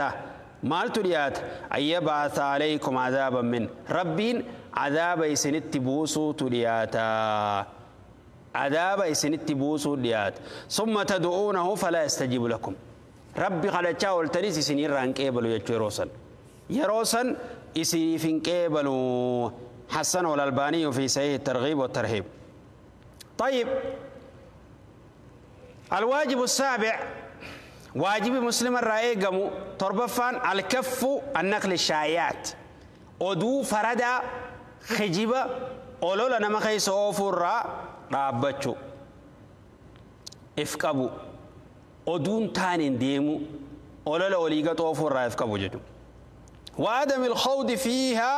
مالت ديات أن يبعث عليكم عذابا من ربين عذاب إسنت بوسو تدياتا عذاب إسنت بوسو ديات ثم تدعونه فلا يستجيب لكم ربي خلچا ولتنيس سنين رانك إبلو يروسن يروسن إسنين كيبلو حسن والألباني في صحيح الترغيب والترهيب. طيب الواجب السابع واجب مسلم الرأي قمو تربفان الكف النقل الشائعات أدو فردا خجيبة أولولا نما خيس أوفر رابطشو إفكابو أدون تانين ديمو أولولا أوليغة أوفر إفكابو جدو وعدم الخوض فيها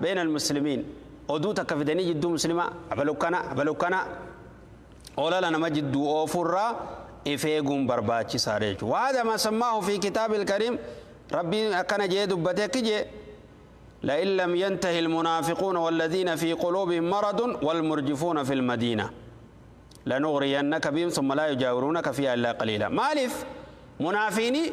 بين المسلمين أدو تكفدني جدو مسلمة أبلوكنا أبلوكنا أولولا نما جدو أوفر إفيقون برباتي ساريج. وهذا ما سماه في كتاب الكريم ربي أكن جيد بتكجي لئن لم ينتهي المنافقون والذين في قلوبهم مرض والمرجفون في المدينة لنغرينك بهم ثم لا يجاورونك فيها إلا قليلا. مالف منافيني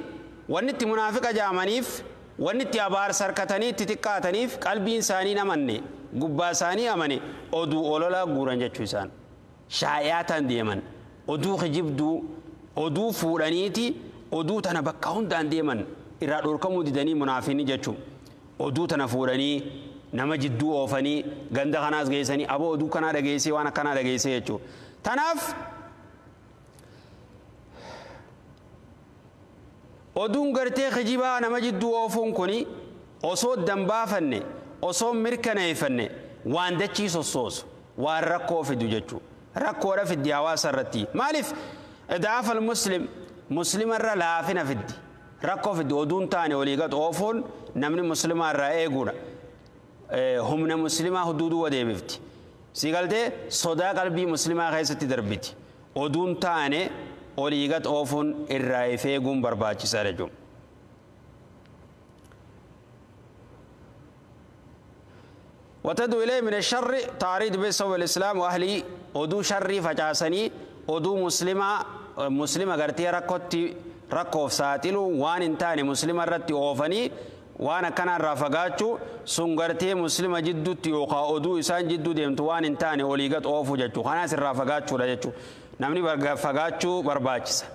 ونت منافق جامنيف ونت أبار سركتني تتكاتنيف قلبي إنساني نمني قباساني أمني أدو أولولا قورن جتشوسان شائعة ديمن oduu kijibduu oduu fuudhaniiti oduu tana bakka hundaan deeman irraa dhorkamuu didanii munaafiini jechuun oduu tana fuudhanii nama jidduu oofanii ganda kanaas geessanii aboo oduu kanaa dhageessee waan akkanaa dhageessee jechuudha. Tanaaf oduun gartee kijibaa nama jidduu oofuun kuni osoo dambaafanne osoo mirkaneeffanne waan dachii sossoosu waan rakkoo fidu jechuudha. Rakkoodha fiddi hawaasa irratti maaliif idaafa muslim muslima irra laafina fiddi rakkoo fiddi oduun taane walii gad oofuun namni muslimaa irraa eeguudha humna muslimaa huduuduu wadeebifti si galtee sodaa qalbii muslimaa keessatti darbiti oduun taane olii gad oofuun irraa if eeguun barbaachisaadha jechuudha. وتدعو إليه من الشر تعريض بسبب الإسلام وأهله أدو شر فجاسني أدو مسلمة مسلمة قرتي ركوتي ركوف ساتلو وان انتاني مسلمة رتي أوفني وانا كان رافقاتشو سنغرتي مسلمة جدو تيوقا أدو إسان جدو ديمتو وان انتاني أوليغت أوفو جتشو خناس الرافقاتشو رجتشو نمني برفقاتشو برباچس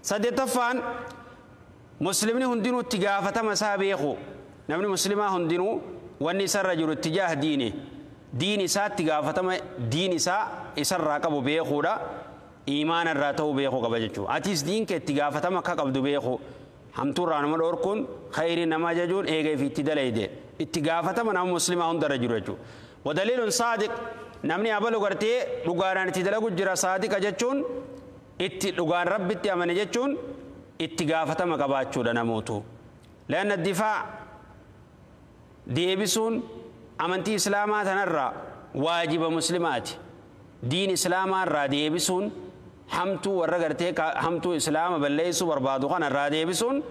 سدتفان مسلمين هندينو تجافة مسابيخو نمني مسلمة هندينو wanni isarra jiru tijaah diini diin isaatti gaafatama diin isaa isarraa qabu beekuudha Iimaana irraa ta'uu beekuu qaba jechuudha. Atis diin kee itti gaafatama akka qabdu beeku. Hamtuurraa nama dhorkuun khayrii nama ajajuun eega ifi itti dalayde. Itti gaafatama nama muslimaa hundarra jiru jechuudha. Wadaliilun saadiq namni abalu gartee dhugaadhaan itti dalagu jira saadiqa jechuun itti dhugaan rabbitti amane jechuun itti gaafatama qabaachuudha namootu. Leanna difaa deebisuun amantii islaamaa tanarraa waajiba muslimaati. Diin islaamaa irraa deebisuun hamtuu warra gartee hamtuu islaama balleessuu barbaadu kana irraa deebisuun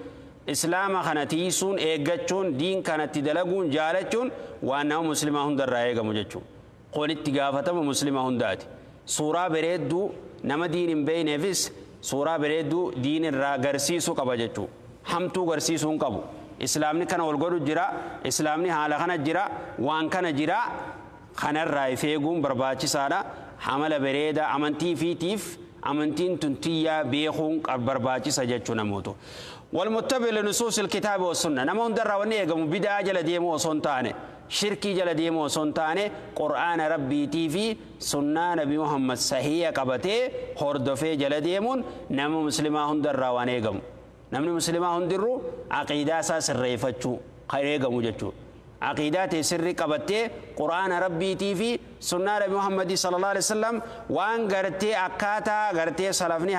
islaama kana tiisuun eeggachuun diin kanatti dalaguun jaalachuun waan nama muslimaa hundarraa eegamu jechuudha. Kun itti gaafatama muslimaa hundaati. Suuraa bareedduu nama diin hin beekneefis suuraa bareedduu diin irraa garsiisuu qaba jechuudha. Hamtuu garsiisuu hin qabu. Islaamni kana ol godhu jira, islaamni haala kana jira, waan kana jira. Kanarraa if eeguun barbaachisaadha. Amala bareedaa amantii fiitiif amantiin tun tiyyaa beekuun barbaachisa jechuu namootu. والمتبع لنصوص الكتاب والسنة نما هندرا وني eegamu bidaa jala deemuu osoo hin taane shirkii jala deemuu osoo hin taane qur'aana rabbiitii fi sunnaa nabi Muhammad sahiya qabatee hordofee jala deemuun nama muslimaa hundarraa waan eegamu. Namni muslimaa hundirru aqiidaa isaa sirreeffachuu kan eegamu jechuudha. Aqiidaa ta'e sirrii qabattee qur'aana rabbiitii fi sunnaa nabi Muhammadii sallallahu alaihi wasallam waan gartee akkaataa gartee salafni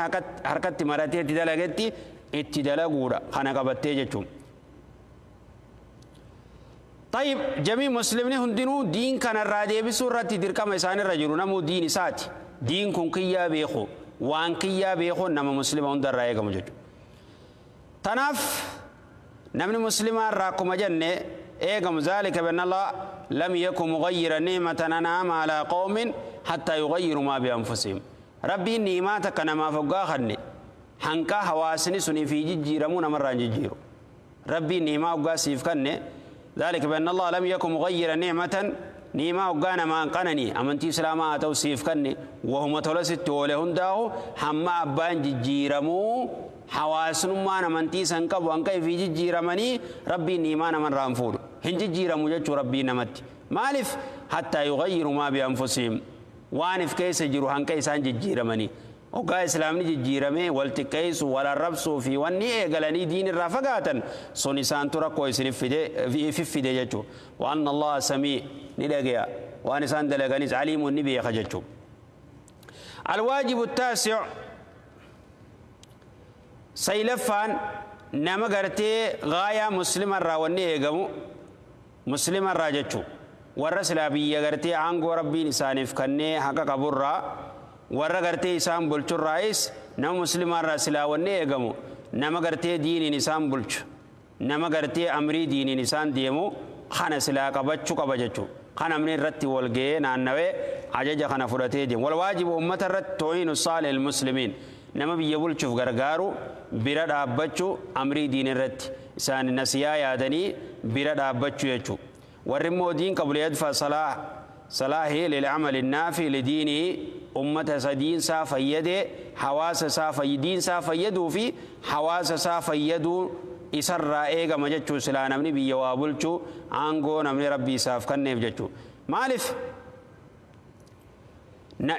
harkatti maratee itti dalagetti itti dalaguudha kana qabattee jechuudha. طيب جميع مسلمين هندنو دين كان الرادي بسورة دركما إسان الرجل نمو دين سات دين كن كيا بيخو وان كيا بيخو نما مسلم هندر رأيك مجد تناف نمني مسلم راكم جنة إيقم ذلك بأن الله لم يكن مغير نعمة أنعم على قوم حتى يغيروا ما بأنفسهم ربي نعمتك نما فقاخني حنكا هواسني سني في جيرمون مرة جيرو ربي نعمة وقاسيف كني ذلك بأن الله لم يكن مغير نعمة نعمة وقانا ما أنقنني أمنتي سلاما توصيف كني وهم تلست ولهن داو حما أبان جيرمو حواسن ما نمنتي سنكب وانكي في جيرمني ربي نعمة من رانفور هن جيرمو جتش ربي نمت مالف حتى يغيروا ما بأنفسهم وانف كيس جيرو هنكي سان جيرمني وقا إسلامني جيرمي والتقيس ولا الربس في وني إيقلني دين الرفقاتا سوني سان تركو في فدي جتشو وأن الله سميع ندقيا وأن سان دلقانيس عليم النبي خجتشو. الواجب التاسع سيلفان نما غرتي غاية مسلم الراوني إيقمو مسلم الراجتشو والرسل أبي غرتي عنقو ربي نسانف كني حقا قبرا warra gartee isaan bulchurraayis nama muslimaarraa silaa wanni eegamu nama gartee diiniin isaan bulchu nama gartee amrii diiniin isaan deemu kana silaa qabachuu qaba jechuudha. Kan amni irratti wal ga'ee naannawee ajaja kana fudhatee deemu. Wal waajibu uummata irratti too'inu saalihil muslimiin nama biyya bulchuuf gargaaru bira dhaabbachuu amrii diin irratti isaan nasiyaa yaadanii bira dhaabbachuu jechuudha. Warri immoo diin qabu liyadfa salaahi lil'amali naafi lidiinii ummata sadiin isaa fayyadee hawaasa isaa diin isaa fayyaduu fi hawaasa isaa fayyaduu isarraa eegama jechuu silaa namni biyya waa bulchuu aangoo namni rabbii isaaf kenneef jechuu. Maaliif?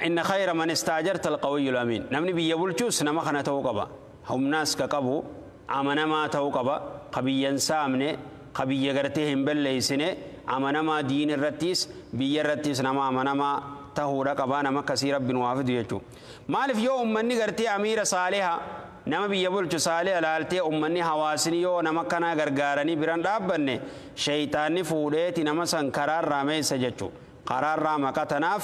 Inna khayra man istaajarta alqawiyyu alamiin. Namni biyya bulchuus nama kana ta'uu qaba. Humnaas ka qabu amanamaa ta'uu qaba. Ka biyya hin saamne ka biyya gartee hin balleessine amanamaa diin irrattis biyya irrattis nama amanamaa tahuudha qabaa nama akkasii rabbiin waa fidu jechuudha. Maaliif yoo uummanni gartee amiira saaliha nama biyya bulchu saaliha laaltee uummanni hawaasni yoo nama kanaa gargaaranii biran dhaabbanne shayitaanni fuudheeti nama san karaarraa meessa jechuudha. Karaarraa maqa tanaaf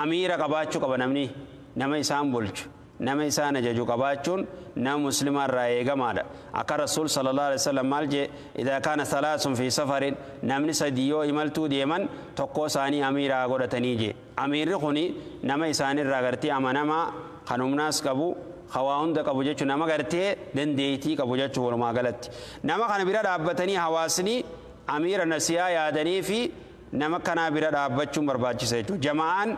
amiira qabaachuu qaba namni nama isaan bulchu. Nama isaan ajaju qabaachuun nama muslimaarraa eegamaadha. Akka rasuul sallallahu alaihi wasallam maal jee idaa kaana salaasun fi safarin namni sadii yoo imaltuu deeman tokko isaanii amiiraa godhatanii jee. Amiirri kuni nama isaanirraa gartee amanamaa kan humnaas qabu hawaa hunda qabu jechuun nama gartee dandeettii qabu jechuun walumaa galatti. Nama kana bira dhaabbatanii hawaasni amiira nasiyaa yaadanii fi nama kanaa bira dhaabbachuun barbaachisa jechuudha. Jama'aan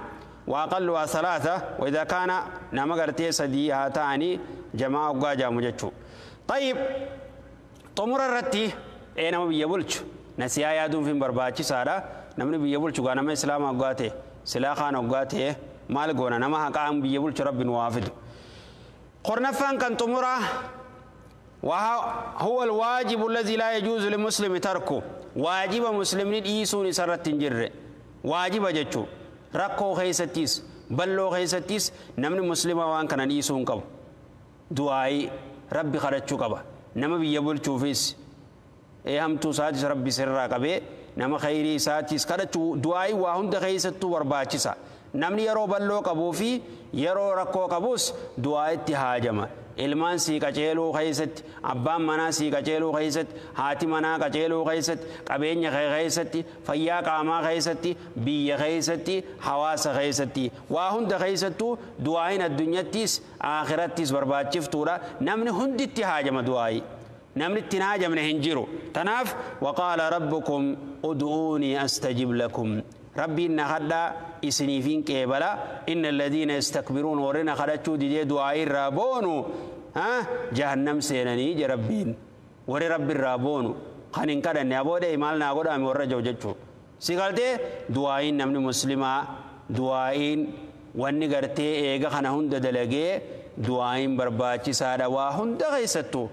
وأقلها ثلاثة وإذا كان نما غرتي سدي هاتاني جماعة وقاجا مجتشو. طيب طمر الرتي أي نما بيبولش نسيا يادون في برباتي سارة نمني بيبولش قانا ما إسلام وقاته سلا خان وقاته Maal goona nama haqaan biyya bulchu rabbi nu haa fidu. Kurnaffaan kan xumuraa وهو الواجب الذي لا يجوز للمسلم تركه. واجب مسلم dhiisuun isarratti hin jirre. Waajiba jechuu rakkoo keessattis balloo keessattis namni muslima waan kana dhiisuu hin qabu. Du'aayii rabbi kadhachuu qaba. Nama biyya bulchuufis hamtuu isaatis rabbi sirraa qabee nama khayrii isaatis kadhachuu du'aayii waa hunda keessattuu barbaachisa. Namni yeroo balloo qabuu fi yeroo rakkoo qabus du'aa itti haajama. Ilmaan sii qaceeluu keessatti, abbaan manaa sii qaceeluu keessatti, haati manaa qaceeluu keessatti, qabeenya kee keessatti, fayyaa qaamaa keessatti, biyya keessatti, hawaasa keessatti, waa hunda keessattuu du'aayin addunyattis akhirattis barbaachiftuudha. Namni hundi itti haajama du'aayi. Namni itti hin haajamne hin jiru. Tanaaf waqaala rabbukum ud'uunii astajib lakum. Rabbiin na kadhaa isiniifin qeebala. Inna alladhiina yastakbiruun warri na kadhachuu didee du'aayii irraa boonu jahannam seenanii je rabbiin. Warri rabbi irraa boonu kan hin kadhanne aboodhe maal naa godhame warra jiru jechuu. Si galtee du'aayiin namni muslimaa du'aayiin wanni gartee eega kana hunda dalagee du'aayiin barbaachisaadha waa hunda keessattuu.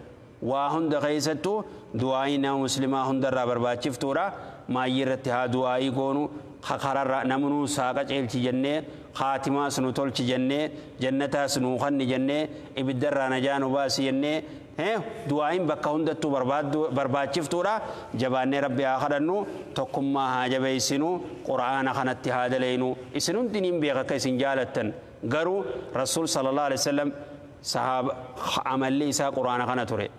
Waa hunda keessattuu du'aayiin nama muslimaa hundarraa barbaachiftuudha. Maayyii irratti haa du'aayii goonu. Kararra namnuu saaqa ceelchi jennee khaatimaas nu tolchi jennee jannataas nu kanni jennee ibiddarraa najaa nu baasi jennee du'aayin bakka hundattuu barbaachiftuudha. Jabaannee rabbi haa kadhannu, tokkummaa haa jabeessinu, qura'aana kanatti haa dalaynu. Isin hundi niin beeka akka isin jaalattan garuu rasuul sallallahu alaihi wasallam sahaaba amalli isaa qura'aana kana ture.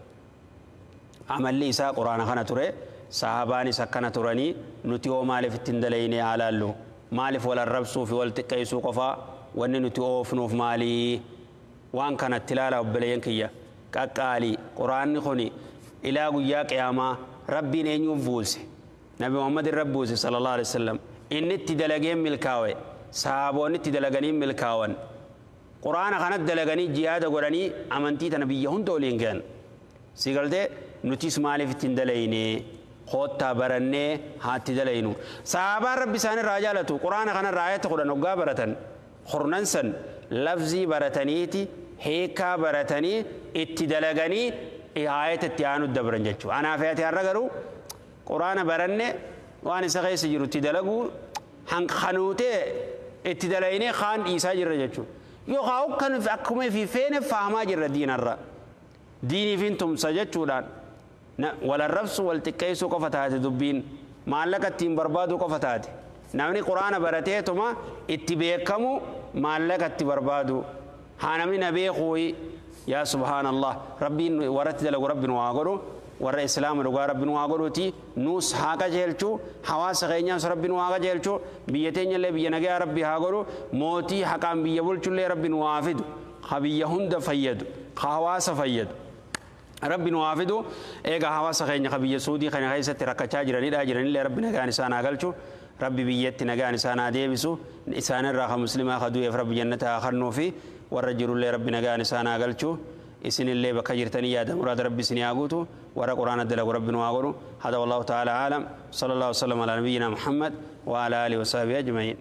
Amalli isaa qura'aana kana ture. Sahaabaanis akkana turanii nuti hoo maaliif ittiin dalayne haa laallu? Maaliif wal arrabsuu fi wal xiqqeessuu qofaa wanni nuti oofnuuf maalii? Waan kanatti ilaala obboleeyyan kiyya qaqqaalii. Quraanni kuni ilaa guyyaa qiyaamaa rabbiin eenyuuf buuse? Nabi Muhammad irra buuse sallallahu alaihi wasallam. Inni itti dalageen milkaawe, sahaboonni itti dalaganii milkaawan. Quraana kanatti dalaganii jihaada godhanii amantii tana biyya hunda oliin gahan. Si galtee nutis maaliif ittiin dalayne? Koottaa barannee haatti dalaynu. Sahaabaan rabbi isaan irraa jaalatu quraana kanarraa ayata 10 hoggaa baratan kurnan san lafzii barataniiti hiikaa baratanii itti dalaganii ayata itti aanu dabran jechuudha. Anaaf ati har'a garuu quraana baranne waan isa keessa jiru itti dalaguu hanqanuutee itti dalaynee kaan dhiisaa jirra jechuudha. Yookaan kan akkuma fi feene faamaa jirra diinarra. Diiniif tumsa jechuudhaan. Wal arrabsu wal xiqqeessuu qofa taate dubbiin maallaqa ittiin barbaaduu qofa taate. Namni quraana barateetuma itti beekamu maallaqa itti barbaadu. Haa namni na beekuuyi yaa subhaanallah rabbiin warratti dalagu rabbi nu haa godhu. Warra islaama dhugaa rabbi nu haa godhuuti nuus haa qajeelchu hawaasa keenyaas rabbi nu haa qajeelchu biyya teenyallee biyya nagaa rabbi haa godhu mootii haqaan biyya bulchullee rabbi nu haa fidu ha biyya hunda fayyadu ha hawaasa fayyadu. Rabbi nu haa fidu. Egaa hawaasa keenya ka biyya Suudii kana keessatti rakkachaa jiranidha jiranillee rabbi nagaan isaan haa galchu. Rabbi biyyatti nagaan isaan haa deebisu. Isaanirraa ka muslimaa ka du'eef rabbi jannata haa kennuu fi warra jirullee rabbi nagaan isaan haa galchu. Isinillee bakka jirtanii yaada muraada rabbi isinii haa guutu. Warra quraana dalagu rabbi nu haa godhu. Hada wallahu ta'ala aalam. Sallallahu alaihi wa sallam ala nabiyyina Muhammad wa ala alihi wa sahbihi ajma'in.